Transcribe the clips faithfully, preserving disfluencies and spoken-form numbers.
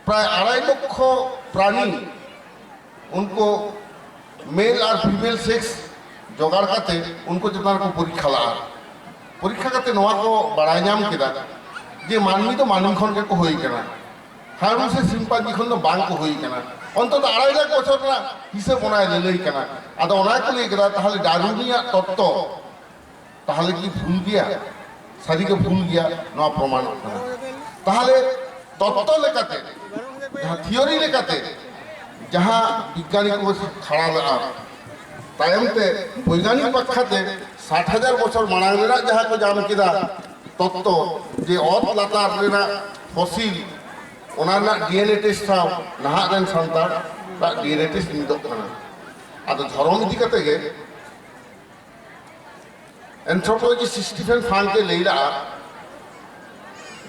ᱯᱨᱟᱭ ᱟᱲᱟᱭ ᱞᱚᱠᱠᱷᱚ ᱯᱨᱟᱱᱤ ᱩᱱᱠᱩ ᱢᱮᱞ ᱟᱨ ᱯᱷᱤᱢᱮᱞ ᱥᱮᱠᱥ ᱡᱚᱜᱟᱲ ᱠᱟᱛᱮ ᱩᱱᱠᱩ ᱪᱮᱛᱟᱱ ᱨᱮᱠᱚ ᱯᱚᱨᱤᱠᱠᱷᱟ ᱞᱟᱜᱼᱟ᱾ ᱯᱚᱨᱤᱠᱠᱷᱟ ᱠᱟᱛᱮ ᱱᱚᱣᱟ ᱠᱚ ᱵᱟᱲᱟᱭ ᱧᱟᱢ ᱠᱮᱫᱟ ᱡᱮ ᱢᱟᱹᱱᱢᱤ ᱫᱚ ᱢᱟᱹᱱᱢᱤ ᱠᱷᱚᱱ ᱜᱮᱠᱚ ᱦᱩᱭ ᱠᱟᱱᱟ, ᱦᱟᱹᱲᱩ ᱥᱮ ᱥᱤᱢᱯᱟᱧᱡᱤ ᱠᱷᱚᱱ ᱫᱚ ᱵᱟᱝ ᱠᱚ ᱦᱩᱭ ᱠᱟᱱᱟ᱾ ᱚᱱᱛᱚᱛᱚ ᱟᱲᱟᱭ ᱞᱟᱠᱷ ᱵᱚᱪᱷᱚᱨ ᱨᱮᱱᱟᱜ ᱦᱤᱥᱟᱹᱵ ᱚᱱᱟᱭ ᱞᱟᱹᱞᱟᱹᱭ ᱠᱟᱱᱟ᱾ ᱟᱫᱚ ᱚᱱᱟ ᱠᱚ ᱞᱟᱹᱭ ᱠᱮᱫᱟ, ᱛᱟᱦᱚᱞᱮ ᱰᱟᱨᱩᱱᱤᱭᱟᱜ ᱛᱚᱛᱛᱚ ᱛᱟᱦᱚᱞᱮ ᱠᱤ ᱵᱷᱩᱞ ᱜᱮᱭᱟ? ᱥᱟᱹᱨᱤᱜᱮ ᱵᱷᱩᱞ ᱜᱮᱭᱟ, ᱱᱚᱣᱟ ᱯᱨᱚᱢᱟᱱᱚᱜ ᱠᱟᱱᱟ᱾ ᱛᱟᱦᱚᱞᱮ ᱛᱚᱛᱛᱚ ᱞᱮᱠᱟᱛᱮ, ᱡᱟᱦᱟᱸ ᱛᱷᱤᱭᱳᱨᱤ ᱞᱮᱠᱟᱛᱮ, ᱡᱟᱦᱟᱸ ᱵᱤᱜᱽᱜᱟᱱᱤ ᱠᱚ ᱠᱷᱟᱲᱟ ᱞᱮᱫᱼᱟ, ᱛᱟᱭᱚᱢ ᱛᱮ ᱵᱳᱭᱜᱟᱱᱤᱠ ᱯᱟᱠᱠᱷᱟ ᱛᱮ ᱥᱟᱴ ᱦᱟᱡᱟᱨ ᱵᱚᱪᱷᱚᱨ ᱢᱟᱲᱟᱝ ᱨᱮᱱᱟᱜ ᱡᱟᱦᱟᱸ ᱠᱚ ᱧᱟᱢ ᱠᱮᱫᱟ ᱛᱚᱛᱛᱚ, ᱡᱮ ᱚᱛ ᱞᱟᱛᱟᱨ ᱨᱮᱱᱟᱜ ᱯᱷᱚᱥᱤᱞ, ᱚᱱᱟ ᱨᱮᱱᱟᱜ ᱰᱤ ᱮᱱ ᱮ ᱴᱮᱥᱴ ᱥᱟᱶ ᱱᱟᱦᱟᱜ ᱨᱮᱱ ᱥᱟᱱᱛᱟᱲᱟᱜ ᱰᱤ ᱮᱱ ᱮ ᱴᱮᱥᱴ ᱢᱤᱫᱚᱜ ᱠᱟᱱᱟ᱾ ᱟᱫᱚ ᱫᱷᱚᱨᱚᱢ ᱤᱫᱤ ᱠᱟᱛᱮ ᱜᱮ ᱮᱱᱛᱷᱨᱳᱯᱳᱞᱚᱡᱤᱥᱴ ᱥᱴᱤᱯᱷᱮᱱ ᱯᱷᱟᱝᱠ ᱮ ᱞᱟᱹᱭ ᱞᱟᱜᱼᱟ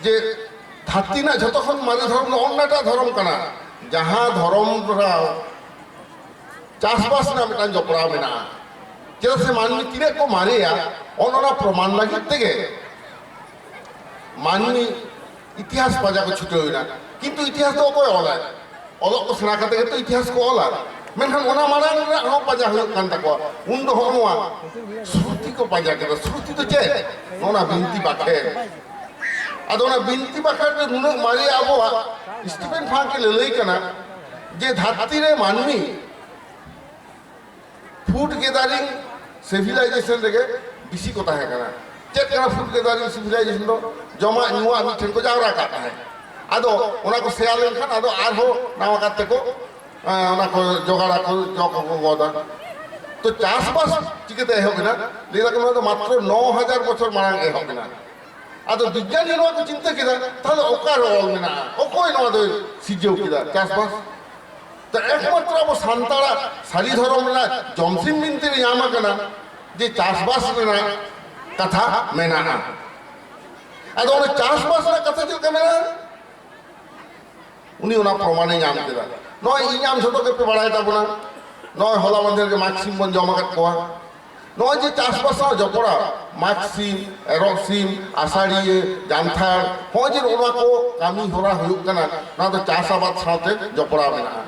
ᱡᱮ ᱫᱷᱟᱹᱨᱛᱤ ᱨᱮᱱᱟᱜ ᱡᱷᱚᱛᱚ ᱠᱷᱚᱱ ᱢᱟᱨᱮ ᱫᱷᱚᱨᱚᱢ ᱫᱚ ᱚᱱᱟᱴᱟᱜ ᱫᱷᱚᱨᱚᱢ ᱠᱟᱱᱟ, ᱡᱟᱦᱟᱸ ᱫᱷᱚᱨᱚᱢ ᱨᱮ ᱪᱟᱥᱵᱟᱥ ᱨᱮᱱᱟᱜ ᱢᱤᱫᱴᱟᱝ ᱡᱚᱯᱲᱟᱣ ᱢᱮᱱᱟᱜᱼᱟ᱾ ᱪᱮᱫᱟᱜ ᱥᱮ ᱢᱟᱹᱱᱢᱤ ᱛᱤᱱᱟᱹᱜ ᱠᱚ ᱢᱟᱨᱮᱭᱟ, ᱚᱱ ᱚᱱᱟ ᱯᱨᱚᱢᱟᱱ ᱞᱟᱹᱜᱤᱫ ᱛᱮᱜᱮ ᱢᱟᱹᱱᱢᱤ ᱤᱛᱤᱦᱟᱥ ᱯᱟᱸᱡᱟ ᱠᱚ ᱪᱷᱩᱴᱟᱹᱣ ᱮᱱᱟ᱾ ᱠᱤᱱᱛᱩ ᱤᱛᱤᱦᱟᱥ ᱫᱚ ᱚᱠᱚᱭ ᱚᱞᱟᱭ? ᱚᱞᱚᱜ ᱠᱚ ᱥᱮᱬᱟ ᱠᱟᱛᱮ ᱜᱮᱛᱚ ᱤᱛᱤᱦᱟᱥ ᱠᱚ ᱚᱞᱟ᱾ ᱢᱮᱱᱠᱷᱟᱱ ᱚᱱᱟ ᱢᱟᱲᱟᱝ ᱨᱮᱱᱟᱜ ᱦᱚᱸ ᱯᱟᱸᱡᱟ ᱦᱩᱭᱩᱜ ᱠᱟᱱ ᱛᱟᱠᱚᱣᱟ᱾ ᱩᱱ ᱫᱚ ᱦᱚᱸᱜᱼᱚ ᱱᱚᱣᱟ ᱥᱨᱩᱛᱤ ᱠᱚ ᱯᱟᱸᱡᱟ ᱠᱮᱫᱟ᱾ ᱥᱨᱩᱛᱤ ᱫᱚ ᱪᱮᱫ? ᱱᱚᱜᱼᱚ ᱱᱟ ᱵᱤᱱᱛᱤ ᱵᱟᱠᱷᱮᱲ᱾ ᱟᱫᱚ ᱚᱱᱟ ᱵᱤᱱᱛᱤ ᱵᱟᱠᱷᱮᱲ ᱫᱚ ᱱᱩᱱᱟᱹᱜ ᱢᱟᱨᱮ ᱟᱵᱚᱣᱟᱜ, ᱥᱴᱤᱯᱷᱮᱱ ᱯᱷᱟᱝᱠ ᱮ ᱞᱟᱹᱞᱟᱹᱭ ᱠᱟᱱᱟ ᱡᱮ ᱫᱷᱟᱹᱨᱛᱤ ᱨᱮ ᱢᱟᱹᱱᱢᱤ ᱯᱷᱩᱰ ᱜᱮᱫᱟᱨᱤᱝ ᱥᱤᱵᱷᱤᱞᱟᱭᱡᱮᱥᱚᱱ ᱨᱮᱜᱮ ᱵᱮᱥᱤ ᱠᱚ ᱛᱟᱦᱮᱸ ᱠᱟᱱᱟ᱾ ᱪᱮᱫ ᱠᱟᱱᱟ ᱯᱷᱩᱰ ᱜᱮᱫᱟᱨᱤᱝ ᱥᱤᱵᱷᱤᱞᱟᱭᱡᱮᱥᱚᱱ ᱫᱚ? ᱡᱚᱢᱟᱜ ᱧᱩᱣᱟᱜ ᱢᱤᱫ ᱴᱷᱮᱱ ᱠᱚ ᱡᱟᱣᱨᱟ ᱠᱟᱜ ᱛᱟᱦᱮᱸᱫ᱾ ᱟᱫᱚ ᱚᱱᱟ ᱠᱚ ᱥᱮᱭᱟ ᱞᱮᱱᱠᱷᱟᱱ ᱟᱫᱚ ᱟᱨᱦᱚᱸ ᱱᱟᱣᱟ ᱠᱟᱛᱮ ᱠᱚ, ᱮᱸ, ᱚᱱᱟ ᱠᱚ ᱡᱚᱜᱟᱲᱟᱠᱚ, ᱡᱚ ᱠᱚᱠᱚ ᱜᱚᱫᱟ᱾ ᱛᱚ ᱪᱟᱥᱵᱟᱥ ᱪᱤᱠᱟᱹᱛᱮ ᱮᱦᱚᱵ ᱮᱱᱟ? ᱞᱟᱹᱭ ᱫᱟᱠᱚ ᱱᱚᱣᱟ ᱫᱚ ᱢᱟᱛᱨᱚ ᱱᱚ ᱦᱟᱡᱟᱨ ᱵᱚᱪᱷᱚᱨ ᱢᱟᱲᱟᱝ ᱮᱦᱚᱵ ᱮᱱᱟ᱾ ᱟᱫᱚ ᱵᱤᱜᱽᱜᱟᱱᱤ ᱱᱚᱣᱟ ᱠᱚ ᱪᱤᱱᱛᱟᱹ ᱠᱮᱫᱟ, ᱛᱟᱦᱞᱮ ᱚᱠᱟᱨᱮ ᱚᱞ ᱢᱮᱱᱟᱜᱼᱟ? ᱚᱠᱚᱭ ᱱᱚᱣᱟ ᱫᱚᱭ ᱥᱤᱨᱡᱟᱹᱣ ᱠᱮᱫᱟ? ᱪᱟᱥᱵᱟᱥ᱾ ᱛᱚ ᱮᱠᱢᱟᱛᱨᱚ ᱟᱵᱚ ᱥᱟᱱᱛᱟᱲᱟᱜ ᱥᱟᱹᱨᱤ ᱫᱷᱚᱨᱚᱢ ᱨᱮᱱᱟᱜ ᱡᱚᱢᱥᱤᱢ ᱵᱤᱱᱛᱤ ᱨᱮ ᱧᱟᱢ ᱟᱠᱟᱱᱟ ᱡᱮ ᱪᱟᱥᱵᱟᱥ ᱨᱮᱱᱟᱜ ᱠᱟᱛᱷᱟ ᱢᱮᱱᱟᱜᱼᱟ᱾ ᱟᱫᱚ ᱚᱱᱟ ᱪᱟᱥᱵᱟᱥ ᱨᱮᱱᱟᱜ ᱠᱟᱛᱷᱟ ᱪᱮᱫ ᱞᱮᱠᱟ ᱢᱮᱱᱟᱜᱼᱟ? ᱩᱱᱤ ᱚᱱᱟ ᱯᱨᱚᱢᱟᱱᱮ ᱧᱟᱢ ᱠᱮᱫᱟ᱾ ᱱᱚᱜᱼᱚᱭ ᱤᱧ ᱟᱢ ᱡᱷᱚᱛᱚ ᱜᱮᱯᱮ ᱵᱟᱲᱟᱭ ᱛᱟᱵᱚᱱᱟ, ᱱᱚᱜᱼᱚᱭ ᱦᱚᱞᱟ ᱢᱟᱫᱷᱮᱨ ᱜᱮ ᱢᱟᱜᱽ ᱥᱤᱢ ᱵᱚᱱ ᱡᱚᱢ ᱟᱠᱟᱫ ᱠᱚᱣᱟ᱾ ᱱᱚᱜᱼᱚᱭ ᱡᱮ ᱪᱟᱥᱵᱟᱥ ᱥᱟᱶ ᱡᱚᱯᱲᱟᱣ, ᱢᱟᱜᱽ ᱥᱤᱢ, ᱮᱨᱚᱜ ᱥᱤᱢ, ᱟᱥᱟᱲᱤᱭᱟᱹ, ᱡᱟᱱᱛᱷᱟᱲ, ᱱᱚᱜᱼᱚᱭ ᱡᱮ ᱱᱚᱜᱼᱚ ᱱᱚᱣᱟ ᱠᱚ ᱠᱟᱹᱢᱤ ᱦᱚᱨᱟ ᱦᱩᱭᱩᱜ ᱠᱟᱱᱟ, ᱱᱚᱣᱟ ᱫᱚ ᱪᱟᱥ ᱟᱵᱟᱫ ᱥᱟᱶᱛᱮ ᱡᱚᱯᱲᱟᱣ ᱢᱮᱱᱟᱜᱼᱟ᱾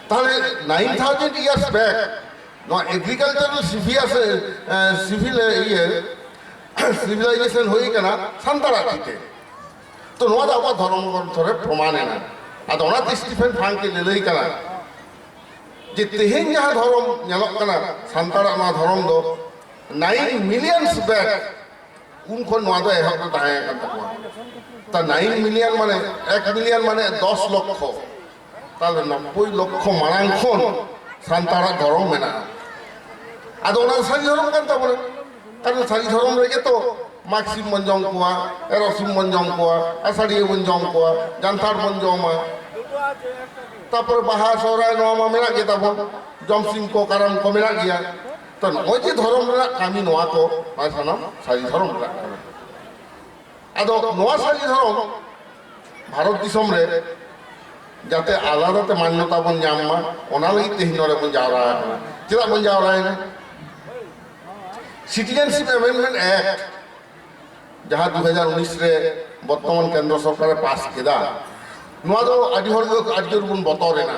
ᱛᱟᱦᱞᱮ nine thousand years back ᱱᱚᱣᱟ ᱮᱜᱽᱨᱤᱠᱟᱞᱪᱟᱨᱟᱞ ᱥᱤᱵᱷᱤᱭᱟᱥ ᱥᱤᱵᱷᱤᱞ ᱤᱭᱟᱹ ᱥᱤᱵᱷᱤᱞᱟᱭᱡᱮᱥᱚᱱ ᱦᱩᱭ ᱠᱟᱱᱟ ᱥᱟᱱᱛᱟᱲᱟᱜ ᱛᱤᱛᱮ᱾ ᱛᱚ ᱱᱚᱣᱟ ᱫᱚ ᱟᱵᱚᱣᱟᱜ ᱫᱷᱚᱨᱚᱢ ᱜᱨᱚᱱᱛᱷᱚ ᱨᱮ ᱯᱨᱚᱢᱟᱱ ᱮᱱᱟ᱾ ᱟᱫᱚ ᱚᱱᱟᱛᱮ ᱥᱴᱤᱯᱷᱮᱱ ᱯᱷᱟᱝᱠ ᱮ ᱞᱟᱹᱞᱟᱹᱭ ᱠᱟᱱᱟ ᱡᱮ ᱛᱮᱦᱮᱧ ᱡᱟᱦᱟᱸ ᱫᱷᱚᱨᱚᱢ ᱧᱮᱞᱚᱜ ᱠᱟᱱᱟ, ᱥᱟᱱᱛᱟᱲᱟᱜ ᱱᱚᱣᱟ ᱫᱷᱚᱨᱚᱢ ᱫᱚ nine millions back ᱩᱱ ᱠᱷᱚᱱ ᱱᱚᱣᱟ ᱫᱚ ᱮᱦᱚᱵ ᱨᱮ ᱛᱟᱦᱮᱸ ᱠᱟᱱ ᱛᱟᱠᱚᱣᱟ᱾ ᱛᱟ nine million ᱢᱟᱱᱮ, ᱮᱠ ᱢᱤᱞᱤᱭᱚᱱ ᱢᱟᱱᱮ ᱫᱚᱥ ᱞᱚᱠᱠᱷᱚ, ᱛᱟᱦᱞᱮ ᱱᱚᱵᱵᱳᱭ ᱞᱚᱠᱠᱷᱚ ᱢᱟᱲᱟᱝ ᱠᱷᱚᱱ ᱥᱟᱱᱛᱟᱲᱟᱜ ᱫᱷᱚᱨᱚᱢ ᱢᱮᱱᱟᱜᱼᱟ᱾ ᱟᱫᱚ ᱚᱱᱟ ᱫᱚ ᱥᱟᱹᱨᱤ ᱫᱷᱚᱨᱚᱢ ᱠᱟᱱ ᱛᱟᱵᱚᱱᱟ᱾ ᱠᱟᱨᱚᱱ ᱥᱟᱹᱨᱤ ᱫᱷᱚᱨᱚᱢ ᱨᱮᱜᱮ ᱛᱚ ᱢᱟᱜᱽ ᱥᱤᱢ ᱵᱚᱱ ᱡᱚᱢ ᱠᱚᱣᱟ, ᱮᱨᱚᱜ ᱥᱤᱢ ᱵᱚᱱ ᱡᱚᱢ ᱠᱚᱣᱟ, ᱟᱥᱟᱲᱤᱭᱟᱹ ᱵᱚᱱ ᱡᱚᱢ ᱠᱚᱣᱟ, ᱡᱟᱱᱛᱷᱟᱲ ᱵᱚᱱ ᱡᱚᱢᱟ, ᱛᱟᱯᱚᱨᱮ ᱵᱟᱦᱟ ᱥᱚᱦᱨᱟᱭ ᱱᱚᱣᱟ ᱢᱟ ᱢᱮᱱᱟᱜ ᱜᱮ ᱛᱟᱵᱚᱱ, ᱡᱚᱢ ᱥᱤᱢ ᱠᱚ ᱠᱟᱨᱟᱢ ᱠᱚ ᱢᱮᱱᱟᱜ ᱜᱮᱭᱟ᱾ ᱛᱚ ᱱᱚᱜᱼᱚᱭ ᱡᱮ ᱫᱷᱚᱨᱚᱢ ᱨᱮᱱᱟᱜ ᱠᱟᱹᱢᱤ ᱱᱚᱣᱟ ᱠᱚ, ᱱᱚᱣᱟ ᱥᱟᱱᱟᱢ ᱥᱟᱹᱨᱤ ᱫᱷᱚᱨᱚᱢ ᱨᱮᱱᱟᱜ ᱠᱟᱱᱟ᱾ ᱟᱫᱚ ᱱᱚᱣᱟ ᱥᱟᱹᱨᱤ ᱫᱷᱚᱨᱚᱢ ᱵᱷᱟᱨᱚᱛ ᱫᱤᱥᱚᱢ ᱨᱮ ᱡᱟᱛᱮ ᱟᱞᱟᱫᱟ ᱛᱮ ᱢᱟᱱᱱᱚᱛᱟ ᱵᱚᱱ ᱧᱟᱢ ᱢᱟ, ᱚᱱᱟ ᱞᱟᱹᱜᱤᱫ ᱛᱮᱦᱮᱧ ᱱᱚᱰᱮ ᱵᱚᱱ ᱡᱟᱣᱨᱟ ᱟᱠᱟᱱᱟ᱾ ᱪᱮᱫᱟᱜ ᱵᱚᱱ ᱡᱟᱣᱨᱟᱭᱮᱱᱟ? ᱥᱤᱴᱤᱡᱮᱱᱥᱤᱯ ᱟᱢᱮᱱᱰᱢᱮᱱᱴ ᱮᱠᱴ, ᱡᱟᱦᱟᱸ ᱫᱩ ᱦᱟᱡᱟᱨ ᱩᱱᱤᱥ ᱨᱮ ᱵᱚᱨᱛᱚᱢᱟᱱ ᱠᱮᱱᱫᱨᱚ ᱥᱚᱨᱠᱟᱨᱮ ᱯᱟᱥ ᱠᱮᱫᱟ, ᱱᱚᱣᱟ ᱫᱚ ᱟᱹᱰᱤ ᱦᱚᱲ ᱜᱮ ᱟᱹᱰᱤ ᱡᱳᱨ ᱵᱚᱱ ᱵᱚᱛᱚᱨ ᱮᱱᱟ᱾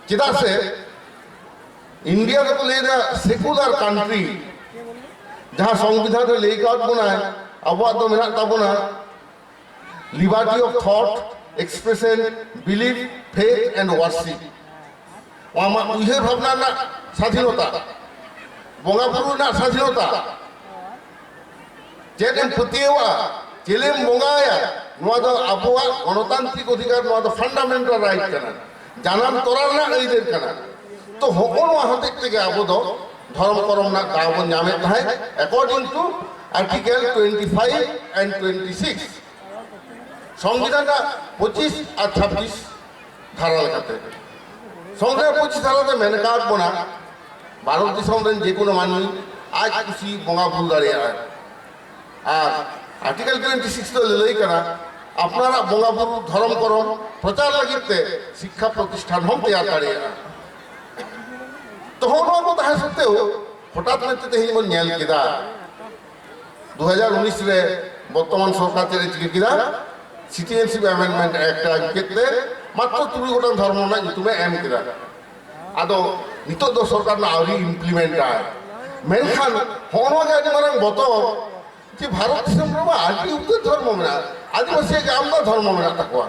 ᱪᱮᱫᱟᱜ ᱥᱮ ᱤᱱᱰᱤᱭᱟ ᱫᱚᱠᱚ ᱞᱟᱹᱭᱫᱟ ᱥᱮᱠᱩᱞᱟᱨ ᱠᱟᱱᱴᱨᱤ, ᱡᱟᱦᱟᱸ ᱥᱚᱝᱵᱤᱫᱷᱟᱱ ᱨᱮ ᱞᱟᱹᱭ ᱠᱟᱣᱟᱫ ᱵᱚᱱᱟᱭ ᱟᱵᱚᱣᱟᱜ ᱫᱚ ᱢᱮᱱᱟᱜ ᱛᱟᱵᱚᱱᱟ liberty of thought, expression, belief, faith and worship᱾ ᱟᱢᱟᱜ ᱩᱭᱦᱟᱹᱨ ᱵᱷᱟᱵᱽᱱᱟ ᱨᱮᱱᱟᱜ ᱥᱟᱫᱷᱤᱱᱚᱛᱟ, ᱵᱚᱸᱜᱟ ᱵᱩᱨᱩ ᱨᱮᱱᱟᱜ ᱥᱟᱫᱷᱤᱱᱚᱛᱟ, ᱪᱮᱫ ᱮᱢ ᱯᱟᱹᱛᱭᱟᱹᱣᱟᱜᱼᱟ, ᱪᱮᱫ ᱮᱢ ᱵᱚᱸᱜᱟᱭᱟ, ᱱᱚᱣᱟ ᱫᱚ ᱟᱵᱚᱣᱟᱜ ᱜᱚᱱᱚᱛᱟᱱᱛᱨᱤᱠ ᱚᱫᱷᱤᱠᱟᱨ, ᱱᱚᱣᱟ ᱫᱚ ᱯᱷᱟᱱᱰᱟᱢᱮᱱᱴᱟᱞ ᱨᱟᱭᱤᱴ ᱠᱟᱱᱟ, ᱡᱟᱱᱟᱢ ᱛᱚᱨᱟ ᱨᱮᱱᱟᱜ ᱟᱹᱭᱫᱟᱹᱨ ᱠᱟᱱᱟ᱾ ᱛᱚ ᱦᱚᱸᱜᱼᱚ ᱱᱚᱣᱟ ᱦᱚᱛᱮᱡ ᱛᱮᱜᱮ ᱟᱵᱚ ᱫᱚ ᱫᱷᱚᱨᱚᱢ ᱠᱚᱨᱚᱢ ᱨᱮᱱᱟᱜ ᱫᱟᱣ ᱵᱚᱱ ᱧᱟᱢᱮᱫ ᱛᱟᱦᱮᱸᱫ, according to article twenty five and twenty six, ᱥᱚᱝᱵᱤᱫᱷᱟᱱ ᱨᱮᱱᱟᱜ ᱯᱚᱸᱪᱤᱥ ᱟᱨ ᱪᱷᱟᱵᱵᱤᱥ ᱫᱷᱟᱨᱟ ᱞᱮᱠᱟᱛᱮ᱾ ᱥᱚᱝᱵᱤᱫᱷᱟᱱ ᱯᱚᱸᱪᱤᱥ ᱫᱷᱟᱨᱟ ᱛᱮ ᱢᱮᱱ ᱟᱠᱟᱫ ᱵᱚᱱᱟ, ᱵᱷᱟᱨᱚᱛ ᱫᱤᱥᱚᱢ ᱨᱮᱱ ᱡᱮᱠᱳᱱᱳ ᱢᱟᱹᱱᱢᱤ ᱟᱡ ᱠᱩᱥᱤ ᱵᱚᱸᱜᱟ ᱵᱩᱨᱩ ᱫᱟᱲᱮᱭᱟᱜᱼᱟᱭ᱾ ᱟᱨ ᱟᱨᱴᱤᱠᱮᱞ ᱴᱩᱭᱮᱱᱴᱤ ᱥᱤᱠᱥ ᱫᱚ ᱞᱟᱹᱞᱟᱹᱭ ᱠᱟᱱᱟ, ᱟᱯᱱᱟᱨᱟᱜ ᱵᱚᱸᱜᱟ ᱵᱩᱨᱩ ᱫᱷᱚᱨᱚᱢ ᱠᱚᱨᱚᱢ ᱯᱨᱚᱪᱟᱨ ᱞᱟᱹᱜᱤᱫ ᱛᱮ ᱥᱤᱠᱠᱷᱟ ᱯᱨᱚᱛᱤᱥᱴᱷᱟᱱ ᱦᱚᱸᱢ ᱛᱮᱭᱟᱨ ᱫᱟᱲᱮᱭᱟᱜᱼᱟ᱾ ᱛᱚ ᱦᱚᱸᱜᱼᱚ ᱱᱚᱣᱟ ᱠᱚ ᱛᱟᱦᱮᱸ ᱥᱚᱛᱛᱮᱣ ᱦᱚᱴᱟᱛ ᱢᱮᱱᱛᱮ ᱛᱮᱦᱮᱧ ᱵᱚᱱ ᱧᱮᱞ ᱠᱮᱫᱟ, ᱫᱩ ᱦᱟᱡᱟᱨ ᱩᱱᱤᱥ ᱨᱮ ᱵᱚᱨᱛᱚᱢᱟᱱ ᱥᱚᱨᱠᱟᱨ ᱪᱮᱫ ᱮ ᱪᱤᱠᱟᱹ ᱠᱮᱫᱟ? Citizenship Amendment Act ᱮ ᱟᱹᱜᱩ ᱠᱮᱫ ᱛᱮ ᱢᱟᱛᱨᱚ ᱛᱩᱨᱩᱭ ᱜᱚᱴᱟᱝ ᱫᱷᱚᱨᱢᱚ ᱨᱮᱱᱟᱜ ᱧᱩᱛᱩᱢᱮ ᱮᱢ ᱠᱮᱫᱟ᱾ ᱟᱫᱚ ᱱᱤᱛᱚᱜ ᱫᱚ ᱥᱚᱨᱠᱟᱨ ᱨᱮᱱᱟᱜ ᱟᱹᱣᱨᱤ implement ᱟᱭ᱾ ᱢᱮᱱᱠᱷᱟᱱ ᱦᱚᱸᱜᱼᱚ ᱱᱚᱣᱟ ᱜᱮ ᱟᱹᱰᱤ ᱢᱟᱨᱟᱝ ᱵᱚᱛᱚᱨ, ᱡᱮ ᱵᱷᱟᱨᱚᱛ ᱫᱤᱥᱚᱢ ᱨᱮᱢᱟ ᱟᱹᱰᱤ ᱩᱛᱟᱹᱨ ᱫᱷᱚᱨᱢᱚ ᱢᱮᱱᱟᱜᱼᱟ, ᱟᱹᱫᱤᱵᱟᱹᱥᱤᱭᱟᱜ ᱜᱮ ᱟᱢᱫᱟ ᱫᱷᱚᱨᱢᱚ ᱢᱮᱱᱟᱜ ᱛᱟᱠᱚᱣᱟ᱾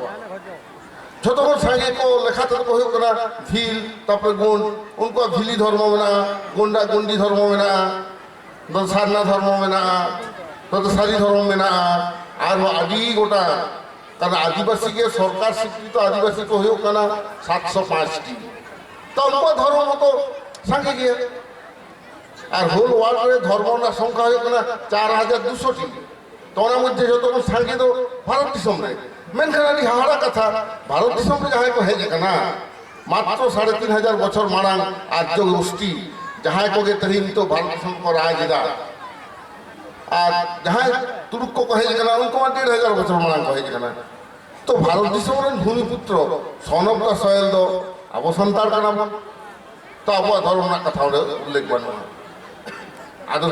ᱡᱷᱚᱛᱚ ᱠᱷᱚᱱ ᱥᱟᱸᱜᱮ ᱠᱚ ᱞᱮᱠᱷᱟ ᱛᱮᱫᱚ ᱠᱚ ᱦᱩᱭᱩᱜ ᱠᱟᱱᱟ ᱵᱷᱤᱞ, ᱛᱟᱨᱯᱚᱨᱮ ᱜᱳᱸᱰ, ᱩᱱᱠᱩᱣᱟᱜ ᱵᱷᱤᱞᱤ ᱫᱷᱚᱨᱢᱚ ᱢᱮᱱᱟᱜᱼᱟ, ᱜᱳᱸᱰᱟ ᱜᱳᱸᱰᱤ ᱫᱷᱚᱨᱢᱚ ᱢᱮᱱᱟᱜᱼᱟ, ᱱᱚᱛᱮ ᱥᱟᱨᱱᱟ ᱫᱷᱚᱨᱢᱚ ᱢᱮᱱᱟᱜᱼᱟ, ᱱᱚᱛᱮ ᱥᱟᱹᱨᱤ ᱫᱷᱚᱨᱚᱢ ᱢᱮᱱᱟᱜᱼᱟ, ᱟᱨᱦᱚᱸ ᱟᱹᱰᱤ ᱜᱚᱴᱟᱝ᱾ ᱠᱟᱨᱚᱱ ᱟᱹᱫᱤᱵᱟᱹᱥᱤ ᱜᱮ ᱥᱚᱨᱠᱟᱨ ᱥᱤᱠᱨᱤᱛᱚ ᱟᱹᱫᱤᱵᱟᱹᱥᱤ ᱠᱚ ᱦᱩᱭᱩᱜ ᱠᱟᱱᱟ ᱥᱟᱛᱥᱚ ᱯᱟᱸᱪ ᱴᱤ᱾ ᱛᱚ ᱩᱱᱠᱩᱣᱟᱜ ᱫᱷᱚᱨᱢᱚ ᱢᱚᱛᱚ ᱥᱟᱸᱜᱮ ᱜᱮᱭᱟ᱾ ᱟᱨ whole world ᱨᱮ ᱫᱷᱚᱨᱢᱚ ᱨᱮᱱᱟᱜ ᱥᱚᱝᱠᱷᱟ ᱦᱩᱭᱩᱜ ᱠᱟᱱᱟ ᱪᱟᱨ ᱦᱟᱡᱟᱨ ᱫᱩᱥᱚ ᱴᱤ᱾ ᱛᱚ ᱚᱱᱟ ᱢᱚᱫᱽᱫᱷᱮ ᱡᱚᱛᱚ ᱠᱷᱚᱱ ᱥᱟᱸᱜᱮ ᱫᱚ ᱵᱷᱟᱨᱚᱛ ᱫᱤᱥᱚᱢ ᱨᱮ᱾ ᱢᱮᱱᱠᱷᱟᱱ ᱟᱹᱰᱤ ᱦᱟᱦᱟᱲᱟ ᱠᱟᱛᱷᱟ, ᱵᱷᱟᱨᱚᱛ ᱫᱤᱥᱚᱢ ᱨᱮ ᱡᱟᱦᱟᱸᱭ ᱠᱚ ᱦᱮᱡ ᱟᱠᱟᱱᱟ, ᱢᱟᱛᱨᱚ ᱥᱟᱲᱮ ᱛᱤᱱ ᱦᱟᱡᱟᱨ ᱵᱚᱪᱷᱚᱨ ᱢᱟᱲᱟᱝ ᱟᱨᱡᱚ ᱜᱳᱥᱴᱤ, ᱡᱟᱦᱟᱸᱭ ᱠᱚᱜᱮ ᱛᱮᱦᱮᱧ ᱱᱤᱛᱚᱜ ᱵᱷᱟᱨᱚᱛ ᱫᱤᱥᱚᱢ ᱠᱚ ᱨᱟᱡᱽ ᱮᱫᱟ, ᱟᱨ ᱡᱟᱦᱟᱸᱭ ᱛᱩᱲᱩᱠ ᱠᱚᱠᱚ ᱦᱮᱡ ᱟᱠᱟᱱᱟ, ᱩᱱᱠᱩ ᱢᱟ ᱰᱮᱲ ᱦᱟᱡᱟᱨ ᱵᱚᱪᱷᱚᱨ ᱢᱟᱲᱟᱝ ᱠᱚ ᱦᱮᱡ ᱟᱠᱟᱱᱟ᱾ ᱛᱚ ᱵᱷᱟᱨᱚᱛ ᱫᱤᱥᱚᱢ ᱨᱮᱱ ᱵᱷᱩᱢᱤᱯᱩᱛᱨᱚ, son of the soil ᱫᱚ ᱟᱵᱚ ᱥᱟᱱᱛᱟᱲ ᱠᱟᱱᱟ ᱵᱚᱱ᱾ ᱛᱚ ᱟᱵᱚᱣᱟᱜ ᱫᱷᱚᱨᱚᱢ ᱨᱮᱱᱟᱜ ᱠᱟᱛᱷᱟ ᱚᱸᱰᱮ ᱩᱞᱞᱮᱠᱷ ᱵᱟᱹᱱᱩᱜᱼᱟ᱾ ᱟᱫᱚ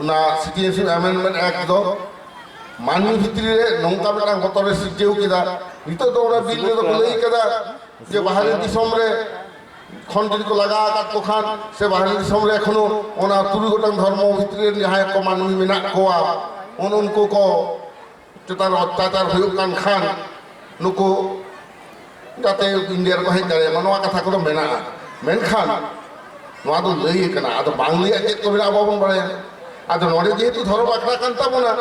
ᱚᱱᱟ Citizenship Amendment Act ᱫᱚ ᱢᱟᱹᱱᱢᱤ ᱵᱷᱤᱛᱨᱤ ᱨᱮ ᱱᱚᱝᱠᱟ ᱢᱤᱫᱴᱟᱝ ᱵᱚᱛᱚᱨ ᱮ ᱥᱤᱨᱡᱟᱹᱣ ᱠᱮᱫᱟ᱾ ᱱᱤᱛᱚᱜ ᱫᱚ ᱚᱱᱟ ᱵᱤᱞ ᱨᱮᱫᱚ ᱠᱚ ᱞᱟᱹᱭ ᱠᱟᱫᱟ ᱡᱮ ᱵᱟᱦᱨᱮ ᱫᱤᱥᱚᱢ ᱨᱮ ᱠᱷᱚᱱ ᱡᱩᱫᱤ ᱠᱚ ᱞᱟᱜᱟ ᱟᱠᱟᱫ ᱠᱚ ᱠᱷᱟᱱ, ᱥᱮ ᱵᱟᱦᱨᱮ ᱫᱤᱥᱚᱢ ᱨᱮ ᱮᱠᱷᱚᱱᱳ ᱚᱱᱟ ᱛᱩᱨᱩᱭ ᱜᱚᱴᱟᱝ ᱫᱷᱚᱨᱢᱚ ᱵᱷᱤᱛᱨᱤ ᱨᱮᱱ ᱡᱟᱦᱟᱸᱭ ᱠᱚ ᱢᱟᱹᱱᱢᱤ ᱢᱮᱱᱟᱜ ᱠᱚᱣᱟ, ᱩᱱ ᱩᱱᱠᱩ ᱠᱚ ᱪᱮᱛᱟᱱ ᱨᱮ ᱚᱛᱛᱟᱪᱟᱨ ᱦᱩᱭᱩᱜ ᱠᱟᱱ ᱠᱷᱟᱱ, ᱱᱩᱠᱩ ᱡᱟᱛᱮ ᱤᱱᱰᱤᱭᱟ ᱨᱮᱠᱚ ᱦᱮᱡ ᱫᱟᱲᱮᱭᱟᱜ ᱢᱟ, ᱱᱚᱣᱟ ᱠᱟᱛᱷᱟ ᱠᱚᱫᱚ ᱢᱮᱱᱟᱜᱼᱟ᱾ ᱢᱮᱱᱠᱷᱟᱱ ᱱᱚᱣᱟ ᱫᱚ ᱞᱟᱹᱭ ᱟᱠᱟᱱᱟ, ᱟᱫᱚ ᱵᱟᱝ ᱞᱟᱹᱭᱟᱜ ᱪᱮᱫ ᱠᱚ ᱢᱮᱱᱟᱜᱼᱟ ᱵᱟᱵᱚᱱ ᱵᱟᱲᱟᱭᱟ᱾ ᱟᱫᱚ ᱱᱚᱰᱮ ᱡᱮᱦᱮᱛᱩ ᱫᱷᱚᱨᱚᱢ ᱟᱠᱷᱲᱟ ᱠᱟᱱ ᱛᱟᱵᱚᱱᱟ,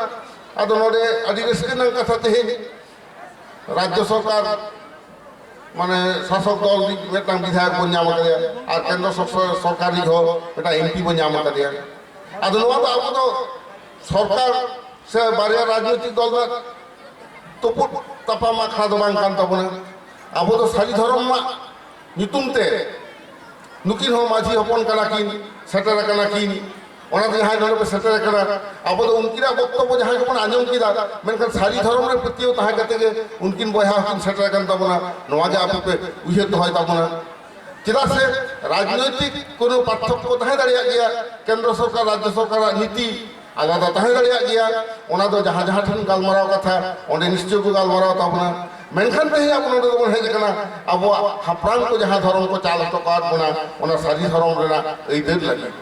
ᱟᱫᱚ ᱱᱚᱰᱮ ᱟᱹᱰᱤ ᱨᱟᱹᱥᱠᱟᱹ ᱨᱮᱱᱟᱜ ᱠᱟᱛᱷᱟ, ᱛᱮᱦᱮᱧ ᱨᱟᱡᱽᱡᱚ ᱥᱚᱨᱠᱟᱨ, ᱢᱟᱱᱮ ᱥᱟᱥᱚᱠ ᱫᱚᱞ ᱨᱤᱱᱤᱡ ᱢᱤᱫᱴᱟᱝ ᱵᱤᱫᱷᱟᱭᱚᱠ ᱵᱚᱱ ᱧᱟᱢ ᱟᱠᱟᱫᱮᱭᱟ, ᱟᱨ ᱠᱮᱱᱫᱨᱚ ᱥᱚᱨ-, ᱥᱚᱨᱠᱟᱨ ᱨᱤᱱᱤᱡ ᱦᱚᱸ ᱢᱤᱫᱴᱟᱝ ᱮᱢ ᱯᱤ ᱵᱚᱱ ᱧᱟᱢ ᱟᱠᱟᱫᱮᱭᱟ᱾ ᱟᱫᱚ ᱱᱚᱣᱟ ᱫᱚ ᱟᱵᱚ ᱫᱚ ᱥᱚᱨᱠᱟᱨ ᱥᱮ ᱵᱟᱨᱭᱟ ᱨᱟᱡᱽᱱᱳᱭᱛᱤᱠ ᱫᱚᱞ ᱨᱮᱱᱟᱜ ᱛᱩᱯᱩᱫ ᱛᱟᱯᱟᱢ ᱟᱠᱷᱲᱟ ᱫᱚ ᱵᱟᱝ ᱠᱟᱱ ᱛᱟᱵᱚᱱᱟ᱾ ᱟᱵᱚ ᱫᱚ ᱥᱟᱹᱨᱤ ᱫᱷᱚᱨᱚᱢ ᱨᱮᱱᱟᱜ ᱧᱩᱛᱩᱢ ᱛᱮ, ᱱᱩᱠᱤᱱ ᱦᱚᱸ ᱢᱟᱹᱡᱷᱤ ᱦᱚᱯᱚᱱ ᱠᱟᱱᱟ ᱠᱤᱱ, ᱥᱮᱴᱮᱨ ᱟᱠᱟᱱᱟ ᱠᱤᱱ, ᱚᱱᱟᱛᱮ ᱡᱟᱦᱟᱸᱭ ᱱᱚᱰᱮ ᱯᱮ ᱥᱮᱴᱮᱨ ᱟᱠᱟᱱᱟ, ᱟᱵᱚ ᱫᱚ ᱩᱱᱠᱤᱱᱟᱜ ᱵᱚᱠᱛᱚᱵᱵᱚ ᱡᱟᱦᱟᱸ ᱜᱮᱵᱚᱱ ᱟᱸᱡᱚᱢ ᱠᱮᱫᱟ, ᱢᱮᱱᱠᱷᱟᱱ ᱥᱟᱹᱨᱤ ᱫᱷᱚᱨᱚᱢ ᱨᱮ ᱯᱟᱹᱛᱭᱟᱹᱣ ᱛᱟᱦᱮᱸ ᱠᱟᱛᱮ ᱜᱮ ᱩᱱᱠᱤᱱ ᱵᱚᱭᱦᱟ ᱦᱚᱸᱠᱤᱱ ᱥᱮᱴᱮᱨ ᱟᱠᱟᱱ ᱛᱟᱵᱚᱱᱟ᱾ ᱱᱚᱣᱟ ᱜᱮ ᱟᱯᱮ ᱯᱮ ᱩᱭᱦᱟᱹᱨ ᱫᱚᱦᱚᱭ ᱛᱟᱵᱚᱱᱟ᱾ ᱪᱮᱫᱟᱜ ᱥᱮ ᱨᱟᱡᱽᱱᱳᱭᱛᱤᱠ ᱠᱳᱱᱳ ᱯᱟᱨᱛᱷᱚᱠᱠᱚ ᱛᱟᱦᱮᱸ ᱫᱟᱲᱮᱭᱟᱜ ᱜᱮᱭᱟ, ᱠᱮᱱᱫᱨᱚ ᱥᱚᱨᱠᱟᱨ ᱨᱟᱡᱽᱡᱚ ᱥᱚᱨᱠᱟᱨᱟᱜ ᱱᱤᱛᱤ ᱟᱞᱟᱫᱟ ᱛᱟᱦᱮᱸ ᱫᱟᱲᱮᱭᱟᱜ ᱜᱮᱭᱟ᱾ ᱚᱱᱟ ᱫᱚ ᱡᱟᱦᱟᱸ ᱡᱟᱦᱟᱸ ᱴᱷᱮᱱ ᱜᱟᱞᱢᱟᱨᱟᱣ ᱠᱟᱛᱷᱟ, ᱚᱸᱰᱮ ᱱᱤᱥᱪᱚᱭ ᱠᱚ ᱜᱟᱞᱢᱟᱨᱟᱣ ᱛᱟᱵᱚᱱᱟ᱾ ᱢᱮᱱᱠᱷᱟᱱ ᱛᱮᱦᱮᱧ ᱟᱵᱚ ᱱᱚᱰᱮ ᱫᱚᱵᱚᱱ ᱦᱮᱡ ᱟᱠᱟᱱᱟ ᱟᱵᱚᱣᱟᱜ ᱦᱟᱯᱲᱟᱢ ᱠᱚ ᱡᱟᱦᱟᱸ ᱫᱷᱚᱨᱚᱢ ᱠᱚ ᱪᱟᱞ ᱦᱚᱴᱚ ᱠᱟᱣᱟᱫ ᱵᱚᱱᱟ, ᱚᱱᱟ ᱥᱟᱹᱨᱤ ᱫᱷᱚᱨᱚᱢ ᱨᱮᱱᱟᱜ ᱟᱹᱭᱫᱟᱹᱨ ᱞᱟᱹᱜᱤᱫ᱾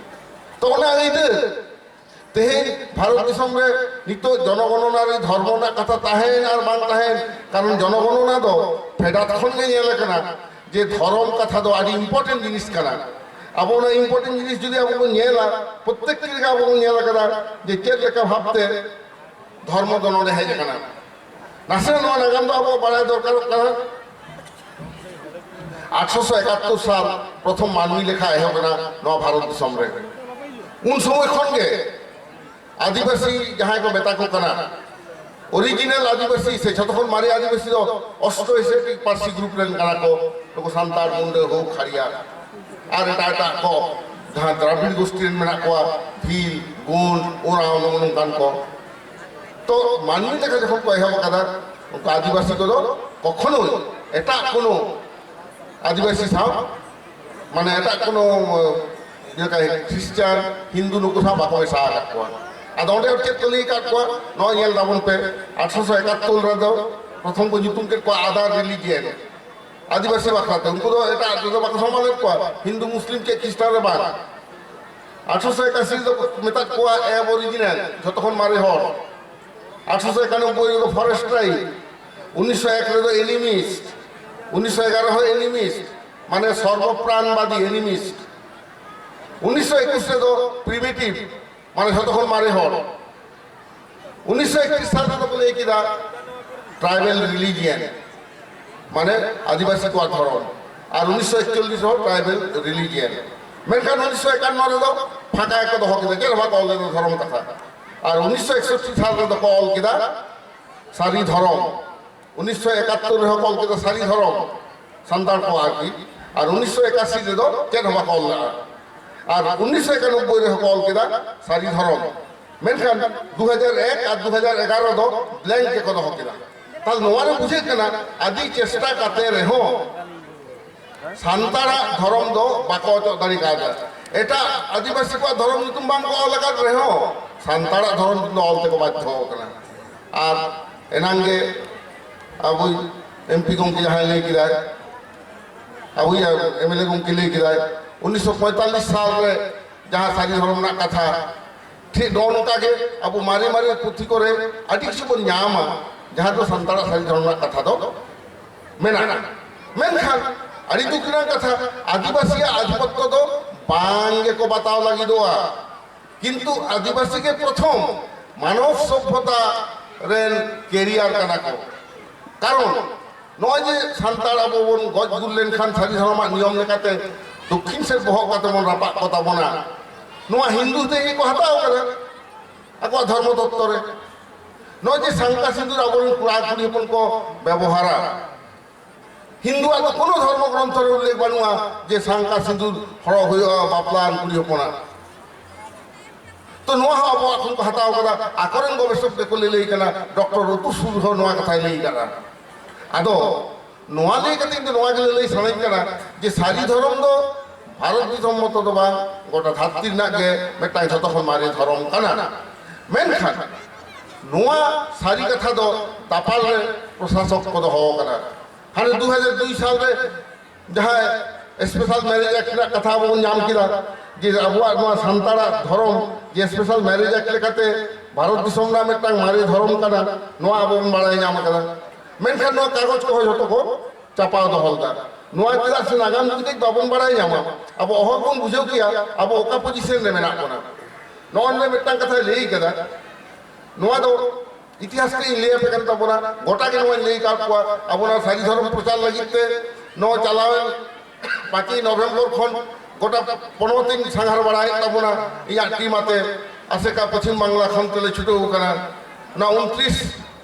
ᱛᱚ ᱚᱱᱟ ᱟᱹᱭᱫᱟᱹᱨ ᱛᱮᱦᱮᱧ ᱵᱷᱟᱨᱚᱛ ᱫᱤᱥᱚᱢ ᱨᱮ ᱱᱤᱛᱚᱜ ᱡᱚᱱᱚᱜᱚᱱᱚᱱᱟ ᱨᱮ ᱫᱷᱚᱨᱢᱚ ᱨᱮᱱᱟᱜ ᱠᱟᱛᱷᱟ ᱛᱟᱦᱮᱸᱭᱮᱱ ᱟᱨ ᱵᱟᱝ ᱛᱟᱦᱮᱸᱭᱮᱱ, ᱠᱟᱨᱚᱱ ᱡᱚᱱᱚᱜᱚᱱᱚᱱᱟ ᱫᱚ ᱯᱷᱮᱰᱟᱛ ᱠᱷᱚᱱ ᱜᱮ ᱧᱮᱞ ᱟᱠᱟᱱᱟ ᱡᱮ ᱫᱷᱚᱨᱚᱢ ᱠᱟᱛᱷᱟ ᱫᱚ ᱟᱹᱰᱤ important ᱡᱤᱱᱤᱥ ᱠᱟᱱᱟ᱾ ᱟᱵᱚ ᱚᱱᱟ important ᱡᱤᱱᱤᱥ ᱡᱩᱫᱤ ᱟᱵᱚ ᱵᱚᱱ ᱧᱮᱞᱟ, ᱯᱨᱚᱛᱮᱠ ᱨᱮᱜᱮ ᱟᱵᱚ ᱵᱚᱱ ᱧᱮᱞ ᱟᱠᱟᱫᱟ ᱡᱮ ᱪᱮᱫ ᱞᱮᱠᱟ ᱵᱷᱟᱵᱛᱮ ᱫᱷᱚᱨᱢᱚ ᱫᱚ ᱱᱚᱰᱮ ᱦᱮᱡ ᱟᱠᱟᱱᱟ᱾ ᱱᱟᱥᱮ ᱱᱚᱣᱟ ᱱᱟᱜᱟᱢ ᱫᱚ ᱟᱵᱚ ᱵᱟᱲᱟᱭ ᱫᱚᱨᱠᱟᱨᱚᱜ ᱠᱟᱱᱟ᱾ ᱟᱴᱷᱨᱚᱥᱚ ᱮᱠᱟᱛᱛᱳᱨ ᱥᱟᱞ ᱯᱨᱚᱛᱷᱚᱢ ᱢᱟᱹᱱᱢᱤ ᱞᱮᱠᱷᱟ ᱮᱦᱚᱵ ᱮᱱᱟ ᱱᱚᱣᱟ ᱵᱷᱟᱨᱚᱛ ᱫᱤᱥᱚᱢ ᱨᱮ᱾ ᱩᱱ ᱥᱚᱢᱚᱭ ᱠᱷᱚᱱ ᱜᱮ ᱟᱹᱫᱤᱵᱟᱹᱥᱤ ᱡᱟᱦᱟᱸᱭ ᱠᱚ ᱢᱮᱛᱟ ᱠᱚ ᱠᱟᱱᱟ, ᱚᱨᱤᱡᱤᱱᱟᱞ ᱟᱹᱫᱤᱵᱟᱹᱥᱤ ᱥᱮ ᱡᱷᱚᱛᱚ ᱠᱷᱚᱱ ᱢᱟᱨᱮ ᱟᱹᱫᱤᱵᱟᱹᱥᱤ ᱫᱚ ᱚᱥᱴᱨᱳ ᱮᱥᱤᱭᱟᱴᱤᱠ ᱯᱟᱹᱨᱥᱤ ᱜᱨᱩᱯ ᱨᱮᱱ ᱠᱟᱱᱟ ᱠᱚ᱾ ᱱᱩᱠᱩ ᱥᱟᱱᱛᱟᱲ, ᱢᱩᱱᱰᱟᱹ, ᱦᱳ, ᱠᱷᱟᱲᱤᱭᱟ ᱟᱨ ᱮᱴᱟᱜ ᱮᱴᱟᱜ ᱠᱚ, ᱡᱟᱦᱟᱸ ᱫᱨᱟᱵᱤᱲ ᱜᱳᱥᱴᱤ ᱨᱮᱱ ᱢᱮᱱᱟᱜ ᱠᱚᱣᱟ, ᱵᱷᱤᱞ, ᱜᱳᱸᱰ, ᱳᱨᱟᱸᱣ, ᱱᱚᱜᱼᱚ ᱱᱚᱝᱠᱟᱱ ᱠᱚ᱾ ᱛᱚ ᱢᱟᱹᱱᱢᱤ ᱞᱮᱠᱟ ᱡᱚᱠᱷᱚᱱ ᱠᱚ ᱮᱦᱚᱵ ᱟᱠᱟᱫᱟ, ᱩᱱᱠᱩ ᱟᱹᱫᱤᱵᱟᱹᱥᱤ ᱠᱚᱫᱚ ᱠᱚᱠᱷᱚᱱᱳ ᱮᱴᱟᱜ ᱠᱳᱱᱳ ᱟᱹᱫᱤᱵᱟᱹᱥᱤ ᱥᱟᱶ, ᱢᱟᱱᱮ ᱮᱴᱟᱜ ᱠᱳᱱᱳ, ᱡᱮᱞᱮᱠᱟ ᱠᱷᱨᱤᱥᱪᱟᱱ, ᱦᱤᱱᱫᱩ, ᱱᱩᱠᱩ ᱥᱟᱶ ᱵᱟᱠᱚ ᱢᱮᱥᱟ ᱟᱠᱟᱫ ᱠᱚᱣᱟ᱾ ᱟᱫᱚ ᱚᱸᱰᱮ ᱪᱮᱫ ᱠᱚ ᱞᱟᱹᱭ ᱟᱠᱟᱫ ᱠᱚᱣᱟ, ᱱᱚᱣᱟ ᱧᱮᱞ ᱛᱟᱵᱚᱱ ᱯᱮ, ᱟᱴᱷᱨᱚᱥᱚ ᱮᱠᱟᱛᱛᱳᱨ ᱨᱮᱫᱚ ᱯᱨᱚᱛᱷᱚᱢ ᱠᱚ ᱧᱩᱛᱩᱢ ᱠᱮᱫ ᱠᱚᱣᱟ other religion, ᱟᱹᱫᱤᱵᱟᱹᱥᱤ ᱵᱟᱠᱷᱨᱟ ᱛᱮ᱾ ᱩᱱᱠᱩ ᱫᱚ ᱮᱴᱟᱜ ᱨᱮᱫᱚ ᱵᱟᱠᱚ ᱥᱚᱢᱟᱱ ᱞᱮᱫ ᱠᱚᱣᱟ, ᱦᱤᱱᱫᱩ, ᱢᱩᱥᱞᱤᱢ ᱪᱮᱫ ᱠᱷᱨᱤᱥᱴᱟᱱ ᱨᱮ ᱵᱟᱝ᱾ ᱟᱴᱷᱨᱚᱥᱚ ᱮᱠᱟᱥᱤ ᱨᱮᱫᱚ ᱢᱮᱛᱟᱜ ᱠᱚᱣᱟ ᱮᱵᱚᱨᱤᱡᱤᱱᱟᱞ, ᱡᱷᱚᱛᱚ ᱠᱷᱚᱱ ᱢᱟᱨᱮ ᱦᱚᱲ᱾ ᱟᱴᱷᱨᱚᱥᱚ ᱮᱠᱟᱱᱚᱵᱵᱳᱭ ᱨᱮᱫᱚ ᱯᱷᱚᱨᱮᱥᱴ ᱴᱨᱟᱭᱤᱵᱽ, ᱩᱱᱤᱥᱥᱚ ᱮᱠ ᱨᱮᱫᱚ ᱮᱱᱤᱢᱤᱥᱴ, ᱩᱱᱤᱥᱥᱚ ᱮᱜᱟᱨᱚ ᱦᱚᱸ ᱮᱱᱤᱢᱤᱥᱴ, ᱢᱟᱱᱮ ᱥᱚᱨᱵᱚᱯᱨᱟᱱᱵᱟᱫᱤ ᱮᱱᱤᱢᱤᱥᱴ᱾ ᱩᱱᱤᱥᱥᱚ ᱮᱠᱩᱥ ᱨᱮᱫᱚ ᱯᱨᱤᱢᱤᱴᱤᱵᱷ, ᱢᱟᱱᱮ ᱡᱷᱚᱛᱚ ᱠᱷᱚᱱ ᱢᱟᱨᱮ ᱦᱚᱲ᱾ ᱩᱱᱤᱥᱥᱚ ᱮᱠᱛᱨᱤᱥ ᱥᱟᱞ ᱨᱮᱫᱚ ᱠᱚ ᱞᱟᱹᱭ ᱠᱮᱫᱟ ᱴᱨᱟᱭᱵᱟᱞ ᱨᱤᱞᱤᱡᱤᱭᱟᱱ, ᱢᱟᱱᱮ ᱟᱹᱫᱤᱵᱟᱹᱥᱤ ᱠᱚᱣᱟᱜ ᱫᱷᱚᱨᱚᱢ᱾ ᱟᱨ ᱩᱱᱤᱥᱥᱚ ᱮᱠᱪᱚᱞᱞᱤᱥ ᱨᱮᱦᱚᱸ ᱴᱨᱟᱭᱵᱟᱞ ᱨᱤᱞᱤᱡᱤᱭᱟᱱ᱾ ᱢᱮᱱᱠᱷᱟᱱ ᱩᱱᱤᱥᱥᱚ ᱮᱠᱟᱱᱱᱚ ᱨᱮᱫᱚ ᱯᱷᱟᱸᱠᱟ ᱜᱮᱠᱚ ᱫᱚᱦᱚ ᱠᱮᱫᱟ, ᱪᱮᱫ ᱦᱚᱸ ᱵᱟᱠᱚ ᱚᱞ ᱞᱮᱫᱟ ᱫᱷᱚᱨᱚᱢ ᱠᱟᱛᱷᱟ᱾ ᱟᱨ ᱩᱱᱤᱥᱥᱚ ᱮᱠᱥᱚᱴᱴᱤ ᱥᱟᱞ ᱨᱮᱫᱚ ᱠᱚ ᱚᱞ ᱠᱮᱫᱟ ᱥᱟᱹᱨᱤ ᱫᱷᱚᱨᱚᱢ᱾ ᱩᱱᱤᱥᱥᱚ ᱮᱠᱟᱛᱛᱳᱨ ᱨᱮᱦᱚᱸ ᱠᱚ ᱚᱞ ᱠᱮᱫᱟ ᱥᱟᱹᱨᱤ ᱫᱷᱚᱨᱚᱢ, ᱥᱟᱱᱛᱟᱲ ᱠᱚ ᱟᱨᱠᱤ᱾ ᱟᱨ ᱩᱱᱤᱥᱥᱚ ᱮᱠᱟᱥᱤ ᱨᱮᱫᱚ ᱪᱮᱫ ᱦᱚᱸ ᱵᱟᱠᱚ ᱚᱞ ᱞᱮᱫᱟ᱾ ᱟᱨ ᱩᱱᱤᱥᱥᱚ ᱮᱠᱟᱱᱚᱵᱵᱳᱭ ᱨᱮᱦᱚᱸ ᱠᱚ ᱚᱞ ᱠᱮᱫᱟ ᱥᱟᱹᱨᱤ ᱫᱷᱚᱨᱚᱢ᱾ ᱢᱮᱱᱠᱷᱟᱱ ᱫᱩ ᱦᱟᱡᱟᱨ ᱮᱠ ᱟᱨ ᱫᱩ ᱦᱟᱡᱟᱨ ᱮᱜᱟᱨᱚ ᱫᱚ ᱵᱞᱮᱝᱠ ᱜᱮᱠᱚ ᱫᱚᱦᱚ ᱠᱮᱫᱟ᱾ ᱛᱟᱦᱞᱮ ᱱᱚᱣᱟ ᱨᱮ ᱵᱩᱡᱷᱟᱹᱜ ᱠᱟᱱᱟ, ᱟᱹᱰᱤ ᱪᱮᱥᱴᱟ ᱠᱟᱛᱮ ᱨᱮᱦᱚᱸ ᱥᱟᱱᱛᱟᱲᱟᱜ ᱫᱷᱚᱨᱚᱢ ᱫᱚ ᱵᱟᱠᱚ ᱚᱪᱚᱜ ᱫᱟᱲᱮ ᱠᱟᱣᱫᱟ᱾ ᱮᱴᱟᱜ ᱟᱹᱫᱤᱵᱟᱹᱥᱤ ᱠᱚᱣᱟᱜ ᱫᱷᱚᱨᱚᱢ ᱧᱩᱛᱩᱢ ᱵᱟᱝ ᱠᱚ ᱚᱞ ᱟᱠᱟᱫ ᱨᱮᱦᱚᱸ ᱥᱟᱱᱛᱟᱲᱟᱜ ᱫᱷᱚᱨᱚᱢ ᱧᱩᱛᱩᱢ ᱫᱚ ᱚᱞ ᱛᱮᱠᱚ ᱵᱟᱫᱽᱫᱷᱚ ᱟᱠᱟᱱᱟ᱾ ᱟᱨ ᱮᱱᱟᱝ ᱜᱮ ᱟᱵᱚᱭᱤᱡ ᱮᱢᱯᱤ ᱜᱚᱢᱠᱮ ᱡᱟᱦᱟᱸᱭ ᱞᱟᱹᱭ ᱠᱮᱫᱟᱭ, ᱟᱵᱚᱭᱤᱡ ᱮᱢᱮᱞᱮ ᱜᱚᱢᱠᱮ ᱞᱟᱹᱭ ᱠᱮᱫᱟᱭ, ᱩᱱᱤᱥᱥᱚ ᱯᱚᱸᱭᱛᱟᱞᱞᱤᱥ ᱥᱟᱞ ᱨᱮ ᱡᱟᱦᱟᱸ ᱥᱟᱹᱨᱤ ᱫᱷᱚᱨᱚᱢ ᱨᱮᱱᱟᱜ ᱠᱟᱛᱷᱟ, ᱴᱷᱤᱠ ᱱᱚᱜᱼᱚ ᱱᱚᱝᱠᱟ ᱜᱮ ᱟᱵᱚ ᱢᱟᱨᱮ ᱢᱟᱨᱮ ᱯᱩᱛᱷᱤ ᱠᱚᱨᱮ ᱟᱹᱰᱤ ᱠᱤᱪᱷᱩ ᱵᱚᱱ ᱧᱟᱢᱟ, ᱡᱟᱦᱟᱸ ᱫᱚ ᱥᱟᱱᱛᱟᱲᱟᱜ ᱥᱟᱹᱨᱤ ᱫᱷᱚᱨᱚᱢ ᱨᱮᱱᱟᱜ ᱠᱟᱛᱷᱟ ᱫᱚ ᱢᱮᱱᱟᱜᱼᱟ᱾ ᱢᱮᱱᱠᱷᱟᱱ ᱟᱹᱰᱤ ᱫᱩᱠ ᱨᱮᱱᱟᱜ ᱠᱟᱛᱷᱟ, ᱟᱹᱫᱤᱵᱟᱹᱥᱤᱭᱟᱜ ᱟᱫᱷᱤᱯᱚᱛᱛᱚ ᱫᱚ ᱵᱟᱝ ᱜᱮᱠᱚ ᱵᱟᱛᱟᱣ ᱞᱟᱹᱜᱤᱫᱚᱜᱼᱟ᱾ ᱠᱤᱱᱛᱩ ᱟᱹᱫᱤᱵᱟᱹᱥᱤ ᱜᱮ ᱯᱨᱚᱛᱷᱚᱢ ᱢᱟᱱᱚᱵ ᱥᱚᱵᱷᱚᱛᱟ ᱨᱮᱱ ᱠᱮᱨᱤᱭᱟᱨ ᱠᱟᱱᱟ ᱠᱚ᱾ ᱠᱟᱨᱚᱱ ᱱᱚᱜᱼᱚᱭ ᱡᱮ ᱥᱟᱱᱛᱟᱲ ᱟᱵᱚ ᱵᱚᱱ ᱜᱚᱡ ᱜᱩᱨ ᱞᱮᱱᱠᱷᱟᱱ ᱥᱟᱹᱨᱤ ᱫᱷᱚᱨᱚᱢᱟᱜ ᱱᱤᱭᱚᱢ ᱞᱮᱠᱟᱛᱮ ᱫᱚᱠᱠᱷᱤᱱ ᱥᱮᱫ ᱵᱚᱦᱚᱜ ᱠᱟᱛᱮ ᱵᱚᱱ ᱨᱟᱯᱟᱜ ᱠᱚ ᱛᱟᱵᱚᱱᱟ, ᱱᱚᱣᱟ ᱦᱤᱱᱫᱩ ᱛᱮᱜᱮ ᱠᱚ ᱦᱟᱛᱟᱣ ᱠᱟᱫᱟ ᱟᱠᱚᱣᱟᱜ ᱫᱷᱚᱨᱢᱚ ᱛᱚᱛᱛᱚ ᱨᱮ᱾ ᱱᱚᱜᱼᱚᱭ ᱡᱮ ᱥᱟᱝᱠᱟ ᱥᱤᱸᱫᱩᱨ ᱟᱵᱚᱨᱮᱱ ᱠᱚᱲᱟ ᱠᱩᱲᱤ ᱦᱚᱯᱚᱱ ᱠᱚ ᱵᱮᱵᱚᱦᱟᱨᱟ, ᱦᱤᱱᱫᱩᱣᱟᱜ ᱫᱚ ᱠᱳᱱᱳ ᱫᱷᱚᱨᱢᱚ ᱜᱨᱚᱱᱛᱷᱚ ᱨᱮ ᱩᱞᱞᱮᱠᱷ ᱵᱟᱹᱱᱩᱜᱼᱟ ᱡᱮ ᱥᱟᱝᱠᱟ ᱥᱤᱸᱫᱩᱨ ᱦᱚᱨᱚᱜ ᱦᱩᱭᱩᱜᱼᱟ ᱵᱟᱯᱞᱟᱱ ᱠᱩᱲᱤ ᱦᱚᱯᱚᱱᱟᱜ᱾ ᱛᱚ ᱱᱚᱣᱟ ᱦᱚᱸ ᱟᱵᱚᱣᱟᱜ ᱠᱷᱚᱱ ᱠᱚ ᱦᱟᱛᱟᱣ ᱠᱟᱫᱟ, ᱟᱠᱚᱨᱮᱱ ᱜᱚᱵᱮᱥᱚᱠ ᱜᱮᱠᱚ ᱞᱟᱹᱞᱟᱹᱭ ᱠᱟᱱᱟ, ᱰᱚᱠᱴᱚᱨ ᱨᱩᱛᱩ ᱥᱩᱨ ᱦᱚᱸ ᱱᱚᱣᱟ ᱠᱟᱛᱷᱟᱭ ᱞᱟᱹᱭ ᱠᱟᱫᱟ᱾ ᱟᱫᱚ ᱱᱚᱣᱟ ᱞᱟᱹᱭ ᱠᱟᱛᱮ ᱤᱧ ᱫᱚ ᱱᱚᱣᱟ ᱜᱮ ᱞᱟᱹᱞᱟᱹᱭ ᱥᱟᱱᱟᱧ ᱠᱟᱱᱟ ᱡᱮ ᱥᱟᱹᱨᱤ ᱫᱷᱚᱨᱚᱢ ᱫᱚ ᱵᱷᱟᱨᱚᱛ ᱫᱤᱥᱚᱢ ᱢᱚᱛᱚ ᱫᱚ ᱵᱟᱝ, ᱜᱚᱴᱟ ᱫᱷᱟᱹᱨᱛᱤ ᱨᱮᱱᱟᱜ ᱜᱮ ᱢᱤᱫᱴᱟᱝ ᱡᱷᱚᱛᱚ ᱠᱷᱚᱱ ᱢᱟᱨᱮ ᱫᱷᱚᱨᱚᱢ ᱠᱟᱱᱟ᱾ ᱢᱮᱱᱠᱷᱟᱱ ᱱᱚᱣᱟ ᱥᱟᱹᱨᱤ ᱠᱟᱛᱷᱟ ᱫᱚ ᱫᱟᱯᱟᱞ ᱨᱮ ᱯᱨᱚᱥᱟᱥᱚᱠ ᱠᱚ ᱫᱚᱦᱚ ᱟᱠᱟᱫᱟ᱾ ᱦᱟᱱᱮ ᱫᱩ ᱦᱟᱡᱟᱨ ᱫᱩᱭ ᱥᱟᱞ ᱨᱮ ᱡᱟᱦᱟᱸ ᱥᱯᱮᱥᱟᱞ ᱢᱮᱨᱮᱡᱽ ᱮᱠᱴ ᱨᱮᱱᱟᱜ ᱠᱟᱛᱷᱟ ᱟᱵᱚ ᱵᱚᱱ ᱧᱟᱢ ᱠᱮᱫᱟ, ᱡᱮ ᱟᱵᱚᱣᱟᱜ ᱱᱚᱣᱟ ᱥᱟᱱᱛᱟᱲᱟᱜ ᱫᱷᱚᱨᱚᱢ ᱡᱮ ᱥᱯᱮᱥᱟᱞ ᱢᱮᱨᱮᱡᱽ ᱮᱠᱴ ᱞᱮᱠᱟᱛᱮ ᱵᱷᱟᱨᱚᱛ ᱫᱤᱥᱚᱢ ᱨᱮᱱᱟᱜ ᱢᱤᱫᱴᱟᱝ ᱢᱟᱨᱮ ᱫᱷᱚᱨᱚᱢ ᱠᱟᱱᱟ, ᱱᱚᱣᱟ ᱟᱵᱚ ᱵᱚᱱ ᱵᱟᱲᱟᱭ ᱧᱟᱢ ᱠᱟᱫᱟ᱾ ᱢᱮᱱᱠᱷᱟᱱ ᱱᱚᱣᱟ ᱠᱟᱜᱚᱡᱽ ᱠᱚᱦᱚᱸ ᱡᱷᱚᱛᱚ ᱠᱚ ᱪᱟᱯᱟᱣ ᱫᱚᱦᱚ ᱞᱮᱫᱟ᱾ ᱱᱚᱣᱟ ᱪᱮᱫᱟᱜ ᱥᱮ ᱱᱟᱜᱟᱢ ᱡᱩᱫᱤ ᱠᱟᱹᱡ ᱵᱟᱵᱚᱱ ᱵᱟᱲᱟᱭ ᱧᱟᱢᱟ, ᱟᱵᱚ ᱚᱦᱚ ᱵᱚᱱ ᱵᱩᱡᱷᱟᱹᱣ ᱠᱮᱭᱟ ᱟᱵᱚ ᱚᱠᱟ ᱯᱚᱡᱤᱥᱚᱱ ᱨᱮ ᱢᱮᱱᱟᱜ ᱵᱚᱱᱟ᱾ ᱱᱚᱜᱼᱚᱭ ᱱᱚᱰᱮ ᱢᱤᱫᱴᱟᱝ ᱠᱟᱛᱷᱟᱭ ᱞᱟᱹᱭ ᱠᱟᱫᱟ, ᱱᱚᱣᱟ ᱫᱚ ᱤᱛᱤᱦᱟᱥ ᱜᱮ ᱤᱧ ᱞᱟᱹᱭ ᱟᱯᱮ ᱠᱟᱱ ᱛᱟᱵᱚᱱᱟ, ᱜᱚᱴᱟ ᱜᱮ ᱱᱚᱣᱟᱧ ᱞᱟᱹᱭ ᱟᱠᱟᱫ ᱠᱚᱣᱟ᱾ ᱟᱵᱚ ᱱᱚᱣᱟ ᱥᱟᱹᱨᱤ ᱫᱷᱚᱨᱚᱢ ᱯᱨᱚᱪᱟᱨ ᱞᱟᱹᱜᱤᱫ ᱛᱮ ᱱᱚᱣᱟ ᱪᱟᱞᱟᱣᱮᱱ ᱯᱟᱸᱪᱮᱭ ᱱᱚᱵᱷᱮᱢᱵᱚᱨ ᱠᱷᱚᱱ ᱜᱚᱴᱟ ᱯᱚᱱᱚᱛ ᱤᱧ ᱥᱟᱸᱜᱷᱟᱨ ᱵᱟᱲᱟᱭᱮᱫ ᱛᱟᱵᱚᱱᱟ ᱤᱧᱟᱹᱜ ᱴᱤᱢ ᱟᱛᱮ᱾ ᱟᱥᱮᱠᱟ ᱯᱚᱪᱷᱤᱢ ᱵᱟᱝᱞᱟ ᱠᱷᱚᱱ ᱛᱮᱞᱮ ᱪᱷᱩᱴᱟᱹᱣ ᱟᱠᱟᱱᱟ᱾ ᱚᱱᱟ ᱩᱱᱛᱨᱤᱥ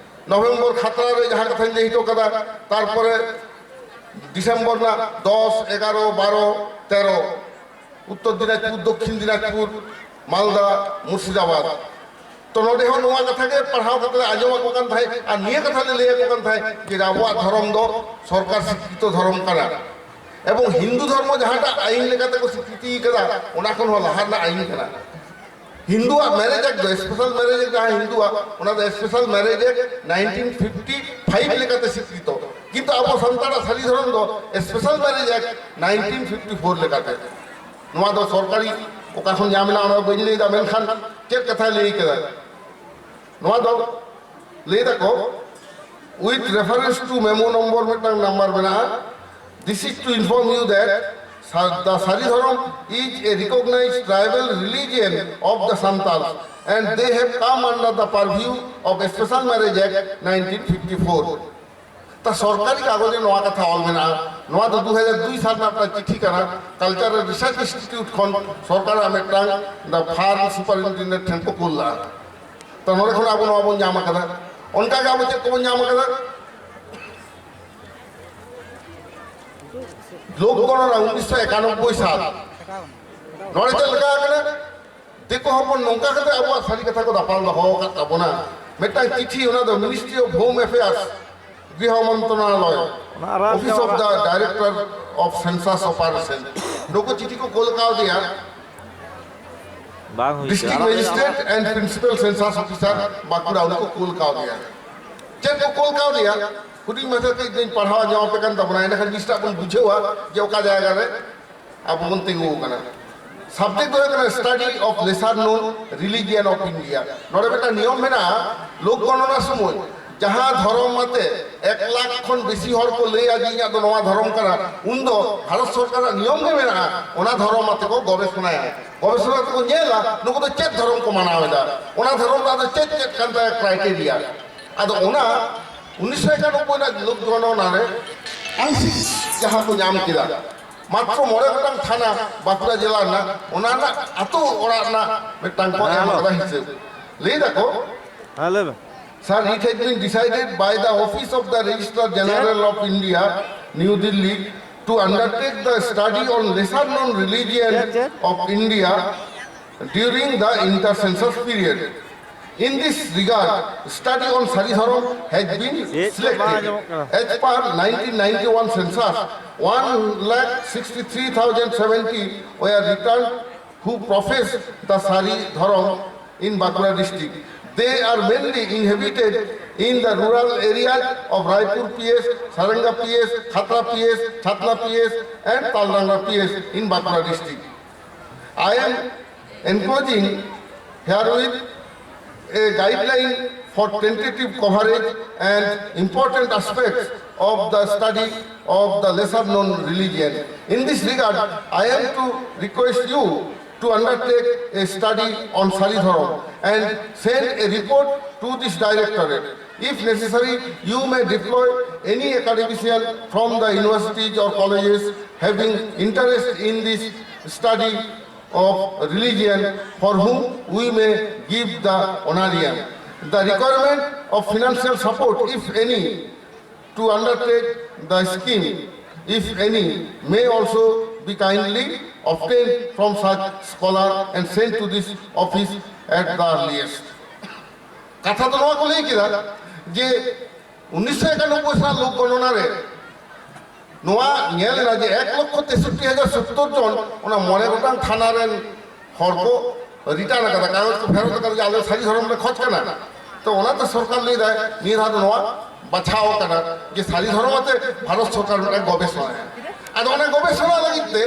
ᱱᱚᱵᱷᱮᱢᱵᱚᱨ ᱠᱷᱟᱛᱲᱟ ᱨᱮ ᱡᱟᱦᱟᱸ ᱠᱟᱛᱷᱟᱧ ᱞᱟᱹᱭ ᱦᱚᱴᱚ ᱠᱟᱫᱟ, ᱛᱟᱨᱯᱚᱨᱮ ᱰᱤᱥᱮᱢᱵᱚᱨ ᱨᱮᱱᱟᱜ ᱫᱚᱥ, ᱮᱜᱟᱨᱚ, ᱵᱟᱨᱚ, ᱛᱮᱨᱚ ᱩᱛᱛᱚᱨ ᱫᱤᱱᱟᱡᱽᱯᱩᱨ, ᱫᱚᱠᱠᱷᱤᱱ ᱫᱤᱱᱟᱡᱽᱯᱩᱨ, ᱢᱟᱞᱫᱟ, ᱢᱩᱨᱥᱤᱫᱟᱵᱟᱫᱽ᱾ ᱛᱚ ᱱᱚᱰᱮ ᱦᱚᱸ ᱱᱚᱣᱟ ᱠᱟᱛᱷᱟ ᱜᱮ ᱯᱟᱲᱦᱟᱣ ᱠᱟᱛᱮ ᱞᱮ ᱟᱸᱡᱚᱢ ᱟᱠᱚ ᱠᱟᱱ ᱛᱟᱦᱮᱸᱫ ᱟᱨ ᱱᱤᱭᱟᱹ ᱠᱟᱛᱷᱟ ᱞᱮ ᱞᱟᱹᱭ ᱟᱠᱚ ᱠᱟᱱ ᱛᱟᱦᱮᱸᱫ ᱡᱮ ᱟᱵᱚᱣᱟᱜ ᱫᱷᱚᱨᱚᱢ ᱫᱚ ᱥᱚᱨᱠᱟᱨ ᱥᱤᱠᱠᱷᱤᱛᱚ ᱫᱷᱚᱨᱚᱢ ᱠᱟᱱᱟ᱾ ᱮᱵᱚᱝ ᱦᱤᱱᱫᱩ ᱫᱷᱚᱨᱢᱚ ᱡᱟᱦᱟᱸᱴᱟᱜ ᱟᱭᱤᱱ ᱞᱮᱠᱟᱛᱮ ᱠᱚ ᱥᱤᱠᱨᱤᱛᱤ ᱠᱟᱫᱟ, ᱚᱱᱟ ᱠᱷᱚᱱ ᱦᱚᱸ ᱞᱟᱦᱟ ᱨᱮᱱᱟᱜ ᱟᱭᱤᱱ ᱠᱟᱱᱟ᱾ ᱦᱤᱱᱫᱩᱣᱟᱜ ᱢᱮᱨᱮᱡᱽ ᱮᱠᱴ ᱫᱚ, ᱥᱯᱮᱥᱟᱞ ᱢᱮᱨᱮᱡᱽ ᱮᱠᱴ ᱡᱟᱦᱟᱸ ᱦᱤᱱᱫᱩᱣᱟᱜ, ᱚᱱᱟ ᱫᱚ special marriage act nineteen fifty five ᱞᱮᱠᱟᱛᱮ ᱥᱤᱠᱨᱤᱛᱚ, ᱠᱤᱱᱛᱩ ᱟᱵᱚ ᱥᱟᱱᱛᱟᱲᱟᱜ ᱥᱟᱹᱨᱤ ᱫᱷᱚᱨᱚᱢ ᱫᱚ special marriage act nineteen fifty four ᱞᱮᱠᱟᱛᱮ᱾ ᱱᱚᱣᱟ ᱫᱚ ᱥᱚᱨᱠᱟᱨᱤ ᱚᱠᱟ ᱠᱷᱚᱱ ᱧᱟᱢ ᱮᱱᱟ, ᱚᱱᱟ ᱵᱟᱹᱧ ᱞᱟᱹᱭ ᱮᱫᱟ, ᱢᱮᱱᱠᱷᱟᱱ ᱪᱮᱫ ᱠᱟᱛᱷᱟᱭ ᱞᱟᱹᱭ ᱠᱮᱫᱟ? ᱱᱚᱣᱟ ᱫᱚ ᱞᱟᱹᱭ ᱫᱟᱠᱚ, with reference to memo number, ᱢᱤᱫᱴᱟᱝ ᱱᱟᱢᱵᱟᱨ ᱢᱮᱱᱟᱜᱼᱟ, this is to inform you that Sa- the Saridharam is a recognized tribal religion of the Santals and they have come under the purview of Special Marriage Act nineteen fifty-four. ᱛᱟ ᱥᱚᱨᱠᱟᱨᱤ ᱠᱟᱜᱚᱡᱽ ᱨᱮ ᱱᱚᱣᱟ ᱠᱟᱛᱷᱟ ᱚᱞ ᱢᱮᱱᱟᱜᱼᱟ᱾ ᱱᱚᱣᱟ ᱫᱚ ᱫᱩ ᱦᱟᱡᱟᱨ ᱫᱩᱭ ᱥᱟᱞ ᱨᱮᱱᱟᱜ ᱢᱤᱫᱴᱟᱝ ᱪᱤᱴᱷᱤ ᱠᱟᱱᱟ, Cultural Research Institute ᱠᱷᱚᱱ ᱥᱚᱨᱠᱟᱨᱟᱜ ᱢᱤᱫᱴᱟᱝ ᱫᱟ ᱯᱷᱟᱨᱢ ᱥᱩᱯᱟᱨᱤᱱᱴᱮᱱᱰᱮᱱᱴ ᱴᱷᱮᱱ ᱠᱚ ᱠᱩᱞ ᱞᱟᱜᱼᱟ᱾ ᱛᱚ ᱱᱚᱰᱮ ᱠᱷᱚᱱ ᱟᱵᱚ ᱱᱚᱣᱟ ᱵᱚᱱ ᱧᱟᱢ ᱟᱠᱟᱫᱟ᱾ ᱚᱱᱠᱟᱜᱮ ᱟᱵᱚ ᱪᱮᱫ ᱠᱚᱵᱚᱱ ᱧᱟᱢ ᱟᱠᱟᱫᱟ? ᱞᱳᱠ ᱜᱚᱱᱚᱱᱟ ᱩᱱᱤᱥᱥᱚ ᱮᱠᱟᱱᱚᱵᱵᱳᱭ ᱥᱟᱞ᱾ ᱱᱚᱰᱮ ᱪᱮᱫ ᱞᱮᱠᱟ ᱟᱠᱟᱱᱟ? ᱫᱤᱠᱩ ᱦᱚᱯᱚᱱ ᱱᱚᱝᱠᱟ ᱠᱟᱛᱮ ᱟᱵᱚᱣᱟᱜ ᱥᱟᱹᱨᱤ ᱠᱟᱛᱷᱟ ᱠᱚ ᱫᱟᱯᱟᱞ ᱫᱚᱦᱚ ᱟᱠᱟᱫ ᱛᱟᱵᱚᱱᱟ᱾ ᱢᱤᱫᱴᱟᱝ ᱪᱤᱴᱷᱤ, ᱚᱱᱟ ᱫᱚ Ministry of Home Affairs, ᱜᱨᱤᱦᱚ ᱢᱚᱱᱛᱨᱚᱱᱟᱞᱚᱭ, ᱚᱱᱟ ᱟᱨᱟᱜ Office of ᱚᱱᱟ the Director of Census Operation, ᱱᱩᱠᱩ ᱪᱤᱴᱷᱤ ᱠᱚ ᱠᱳᱞ ᱠᱟᱣᱫᱮᱭᱟ᱾ ᱵᱟᱝ ᱦᱩᱭ ᱰᱤᱥᱴᱨᱤᱠᱴ ᱠᱟᱱᱟ᱾ Magistrate and principal census officer Bankura, ᱩᱱᱠᱩ ᱠᱚ ᱠᱳᱞ ᱠᱟᱣᱫᱮᱭᱟ᱾ ᱪᱮᱫ ᱠᱚ ᱠᱳᱞ ᱠᱟᱣᱫᱮᱭᱟ? ᱦᱩᱰᱤᱧ ᱢᱟᱪᱷᱟ ᱠᱟᱹᱡ ᱫᱚᱧ ᱯᱟᱲᱦᱟᱣ ᱟᱸᱡᱚᱢ ᱟᱯᱮ ᱠᱟᱱ ᱛᱟᱵᱚᱱᱟ, ᱮᱸᱰᱮᱠᱷᱟᱱ ᱡᱤᱱᱤᱥᱴᱟᱜ ᱵᱚᱱ ᱵᱩᱡᱷᱟᱹᱣᱟ ᱡᱮ ᱚᱠᱟ ᱡᱟᱭᱜᱟ ᱨᱮ ᱟᱵᱚ ᱵᱚᱱ ᱛᱤᱸᱜᱩ ᱟᱠᱟᱱᱟ᱾ ᱥᱟᱵᱡᱮᱠᱴ ᱫᱚ ᱦᱩᱭᱩᱜ ᱠᱟᱱᱟ Study of Lesser Known Religion of India᱾ ᱱᱚᱰᱮ ᱢᱤᱫᱴᱟᱝ ᱱᱤᱭᱚᱢ ᱢᱮᱱᱟᱜᱼᱟ, ᱞᱳᱠ ᱜᱚᱱᱚᱱᱟ ᱥᱚᱢᱚᱭ ᱡᱟᱦᱟᱸ ᱫᱷᱚᱨᱚᱢ ᱟᱛᱮ ᱮᱠ ᱞᱟᱠᱷ ᱠᱷᱚᱱ ᱵᱮᱥᱤ ᱦᱚᱲ ᱠᱚ ᱞᱟᱹᱭᱟ ᱡᱮ ᱤᱧᱟᱹᱜ ᱫᱚ ᱱᱚᱣᱟ ᱫᱷᱚᱨᱚᱢ ᱠᱟᱱᱟ, ᱩᱱᱫᱚ ᱵᱷᱟᱨᱚᱛ ᱥᱚᱨᱠᱟᱨᱟᱜ ᱱᱤᱭᱚᱢ ᱜᱮ ᱢᱮᱱᱟᱜᱼᱟ, ᱚᱱᱟ ᱫᱷᱚᱨᱚᱢ ᱟᱛᱮ ᱠᱚ ᱜᱚᱵᱮᱥᱚᱱᱟᱭᱟ᱾ ᱜᱚᱵᱮᱥᱚᱱᱟ ᱛᱮᱠᱚ ᱧᱮᱞᱟ ᱱᱩᱠᱩ ᱫᱚ ᱪᱮᱫ ᱫᱷᱚᱨᱚᱢ ᱠᱚ ᱢᱟᱱᱟᱣ ᱮᱫᱟ, ᱚᱱᱟ ᱫᱷᱚᱨᱚᱢ ᱨᱮᱱᱟᱜ ᱫᱚ ᱪᱮᱫ ᱪᱮᱫ ᱠᱟᱱ ᱛᱟᱭᱟ ᱠᱨᱟᱭᱴᱮᱨᱤᱭᱟ᱾ ᱟᱫᱚ ᱚᱱᱟ ᱩᱱᱤᱥᱥᱚ ᱮᱠᱟᱱᱚᱵᱵᱳᱭ ᱨᱮᱱᱟᱜ ᱞᱳᱠ ᱜᱚᱱᱚᱱᱟ ᱨᱮ ᱟᱝᱥᱤᱠ ᱡᱟᱦᱟᱸ ᱠᱚ ᱧᱟᱢ ᱠᱮᱫᱟ, ᱢᱟᱛᱨᱚ ᱢᱚᱬᱮ ᱜᱚᱴᱟᱝ ᱛᱷᱟᱱᱟ ᱵᱟᱸᱠᱩᱲᱟ ᱡᱮᱞᱟ ᱨᱮᱱᱟᱜ, ᱚᱱᱟ ᱨᱮᱱᱟᱜ ᱟᱛᱳ ᱚᱲᱟᱜ ᱨᱮᱱᱟᱜ ᱢᱤᱫᱴᱟᱝ ᱠᱚ ᱦᱮᱸ, ᱮᱢ ᱦᱮᱞᱳ᱾ ᱟᱠᱟᱫᱟ ᱦᱤᱥᱟᱹᱵ᱾ ᱞᱟᱹᱭ ᱫᱟᱠᱚ, ᱦᱮᱸ, ᱞᱟᱹᱭ ᱢᱮ᱾ Sir, it has been decided by the Office of the Registrar General of India, New Delhi, to undertake the study on lesser known religion ᱪᱮᱫ, ᱪᱮᱫ? of India during the inter-census period. In this regard, study on Sari Dhorom has been ᱪᱮᱫ ᱪᱚ ᱵᱟᱝ selected. ᱟᱸᱡᱚᱢᱚᱜ ᱠᱟᱱᱟ᱾ As per nineteen ninety-one census, One lakh sixty-three thousand seventy were returned who profess the Sari Dhorom in Bankura district. They are mainly inhabited in the rural areas of Raipur P S, Saranga P S, Khatra P S, Chatla P S, and Talrangra P S in Bankura district. I am enclosing herewith a guideline for tentative coverage and important aspects of the study of the lesser known religion. In this regard, I am to request you to undertake a study on Sari Dhorom and send a report to this directorate. If necessary, you may deploy any academician from the universities or colleges having interest in this study of religion for whom we may give the honorarium. The requirement of financial support, if any, to undertake the scheme, if any, may also be kindly obtained from such scholar and sent to this office at the earliest. ᱠᱟᱛᱷᱟ ᱫᱚ ᱱᱚᱣᱟ ᱠᱚ ᱞᱟᱹᱭ ᱠᱮᱫᱟ ᱡᱮ ᱩᱱᱤᱥᱥᱚ ᱮᱠᱟᱱᱚᱵᱵᱳᱭ ᱥᱟᱞ ᱞᱳᱠ ᱜᱚᱱᱚᱱᱟ ᱨᱮ ᱱᱚᱣᱟ ᱧᱮᱞ ᱮᱱᱟ ᱡᱮ ᱮᱠ ᱞᱚᱠᱠᱷᱚ ᱛᱮᱥᱚᱴᱴᱤ ᱦᱟᱡᱟᱨ ᱥᱚᱛᱛᱚᱨ ᱡᱚᱱ ᱚᱱᱟ ᱢᱚᱬᱮ ᱜᱚᱴᱟᱝ ᱛᱷᱟᱱᱟ ᱨᱮᱱ ᱦᱚᱲ ᱠᱚ ᱨᱤᱴᱟᱨᱱ ᱟᱠᱟᱫᱟ, ᱠᱟᱜᱚᱡᱽ ᱠᱚ ᱯᱷᱮᱨᱚᱛ ᱟᱠᱟᱫᱟ ᱡᱮ ᱟᱞᱮ ᱥᱟᱹᱨᱤ ᱫᱷᱚᱨᱚᱢ ᱞᱮ ᱠᱷᱚᱡᱽ ᱠᱟᱱᱟ᱾ ᱛᱚ ᱚᱱᱟᱛᱮ ᱥᱚᱨᱠᱟᱨ ᱞᱟᱹᱭ ᱫᱟᱭ ᱱᱤᱭᱟᱹ ᱫᱷᱟᱣ ᱫᱚ ᱱᱚᱣᱟ ᱵᱟᱪᱷᱟᱣ ᱟᱠᱟᱱᱟ ᱡᱮ ᱥᱟᱹᱨᱤ ᱫᱷᱚᱨᱚᱢ ᱟᱛᱮ ᱵᱷᱟᱨᱚᱛ ᱥᱚᱨᱠᱟᱨ ᱢᱤᱫᱴᱟᱝ ᱜᱚᱵᱮᱥᱚᱱᱟᱭᱟ᱾ ᱟᱫᱚ ᱚᱱᱟ ᱜᱚᱵᱮᱥᱚᱱᱟ ᱞᱟᱹᱜᱤᱫ ᱛᱮ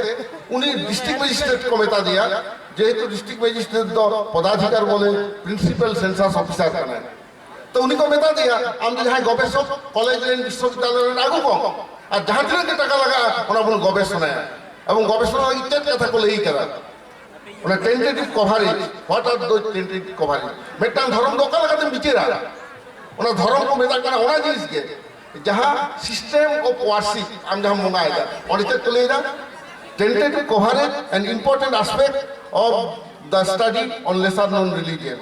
ᱩᱱᱤ ᱰᱤᱥᱴᱨᱤᱠᱴ ᱢᱮᱡᱤᱥᱴᱨᱮᱴ ᱠᱚ ᱢᱮᱛᱟ ᱫᱮᱭᱟ, ᱡᱮᱦᱮᱛᱩ ᱰᱤᱥᱴᱨᱤᱠᱴ ᱢᱮᱡᱤᱥᱴᱨᱮᱴ ᱫᱚ ᱯᱚᱫᱟᱫᱷᱤᱠᱟᱨ ᱵᱚᱞᱮ ᱯᱨᱤᱱᱥᱤᱯᱟᱞ ᱥᱮᱱᱥᱟᱥ ᱚᱯᱷᱤᱥᱟᱨ ᱠᱟᱱᱟᱭ᱾ ᱛᱚ ᱩᱱᱤ ᱠᱚ ᱢᱮᱛᱟ ᱫᱮᱭᱟ, ᱟᱢ ᱫᱚ ᱡᱟᱦᱟᱸᱭ ᱜᱚᱵᱮᱥᱚᱠ ᱠᱚᱞᱮᱡᱽ ᱨᱮᱱ ᱵᱤᱥᱥᱚᱵᱤᱫᱽᱫᱟᱞᱚᱭ ᱨᱮᱱ ᱟᱹᱜᱩ ᱠᱚᱢ, ᱟᱨ ᱡᱟᱦᱟᱸ ᱛᱤᱱᱟᱹᱜ ᱜᱮ ᱴᱟᱠᱟ ᱞᱟᱜᱟᱜᱼᱟ ᱚᱱᱟ ᱵᱚᱱ ᱜᱚᱵᱮᱥᱚᱱᱟᱭᱟ᱾ ᱮᱵᱚᱝ ᱜᱚᱵᱮᱥᱚᱱᱟ ᱞᱟᱹᱜᱤᱫ ᱪᱮᱫ ᱠᱟᱛᱷᱟ ᱠᱚ ᱞᱟᱹᱭ ᱠᱟᱫᱟ, ᱚᱱᱟ ᱴᱮᱱᱴᱮᱴᱤᱵᱷ ᱠᱚᱵᱷᱟᱨᱮᱡᱽ, what are those tentative coverage? ᱢᱤᱫᱴᱟᱝ ᱫᱷᱚᱨᱚᱢ ᱫᱚ ᱚᱠᱟ ᱞᱮᱠᱟᱛᱮᱢ ᱵᱤᱪᱟᱹᱨᱟ? ᱚᱱᱟ ᱫᱷᱚᱨᱚᱢ ᱠᱚ ᱢᱮᱛᱟᱜ ᱠᱟᱱᱟ ᱚᱱᱟ ᱡᱤᱱᱤᱥ ᱜᱮ, ᱡᱟᱦᱟᱸ system of worship, ᱟᱢ ᱡᱟᱦᱟᱸᱢ ᱵᱚᱸᱜᱟᱭᱮᱫᱟ, ᱚᱸᱰᱮ ᱪᱮᱫ ᱠᱚ ᱞᱟᱹᱭᱫᱟ? Tentative coverage and important aspect of the study on lesser known religion.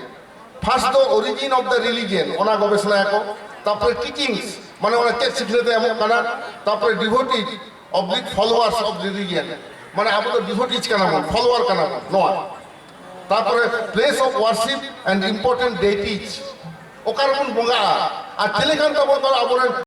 First ᱫᱚ ᱚᱨᱤᱡᱤᱱ ᱚᱯᱷ ᱫᱟ ᱨᱤᱞᱤᱡᱤᱭᱟᱱ, ᱚᱱᱟ ᱜᱚᱵᱮᱥᱚᱱᱟᱭᱟᱠᱚ᱾ ᱛᱟᱨᱯᱚᱨᱮ ᱴᱤᱪᱤᱝᱥ, ᱢᱟᱱᱮ ᱚᱱᱟ ᱪᱮᱫ ᱥᱤᱠᱷᱱᱟᱹᱛ ᱮ ᱮᱢᱚᱜ ᱠᱟᱱᱟ᱾ ᱛᱟᱨᱯᱚᱨᱮ ᱰᱤᱵᱷᱳᱴᱤᱡᱽ ᱚᱵᱞᱤᱠ ᱯᱷᱚᱞᱳᱣᱟᱨᱥ ᱚᱯᱷ ᱨᱤᱞᱤᱡᱤᱭᱟᱱ, ᱢᱟᱱᱮ ᱟᱵᱚ ᱫᱚ ᱰᱤᱵᱷᱳᱴᱤᱡᱽ ᱠᱟᱱᱟ ᱵᱚᱱ, ᱯᱷᱚᱞᱳᱣᱟᱨ ᱠᱟᱱᱟ ᱵᱚᱱ, ᱱᱚᱣᱟ᱾ ᱛᱟᱨᱯᱚᱨᱮ ᱯᱞᱮᱥ ᱚᱯᱷ ᱣᱟᱨᱥᱤᱯ ᱮᱱᱰ ᱤᱢᱯᱚᱨᱴᱮᱱᱴ ᱰᱮᱴᱤᱡᱽ, ᱚᱠᱟ ᱨᱮᱵᱚᱱ ᱵᱚᱸᱜᱟᱜᱼᱟ ᱟᱨ ᱪᱮᱫ ᱞᱮᱠᱟᱱ ᱛᱟᱵᱚᱱ ᱫᱚ ᱟᱵᱚᱨᱮᱱ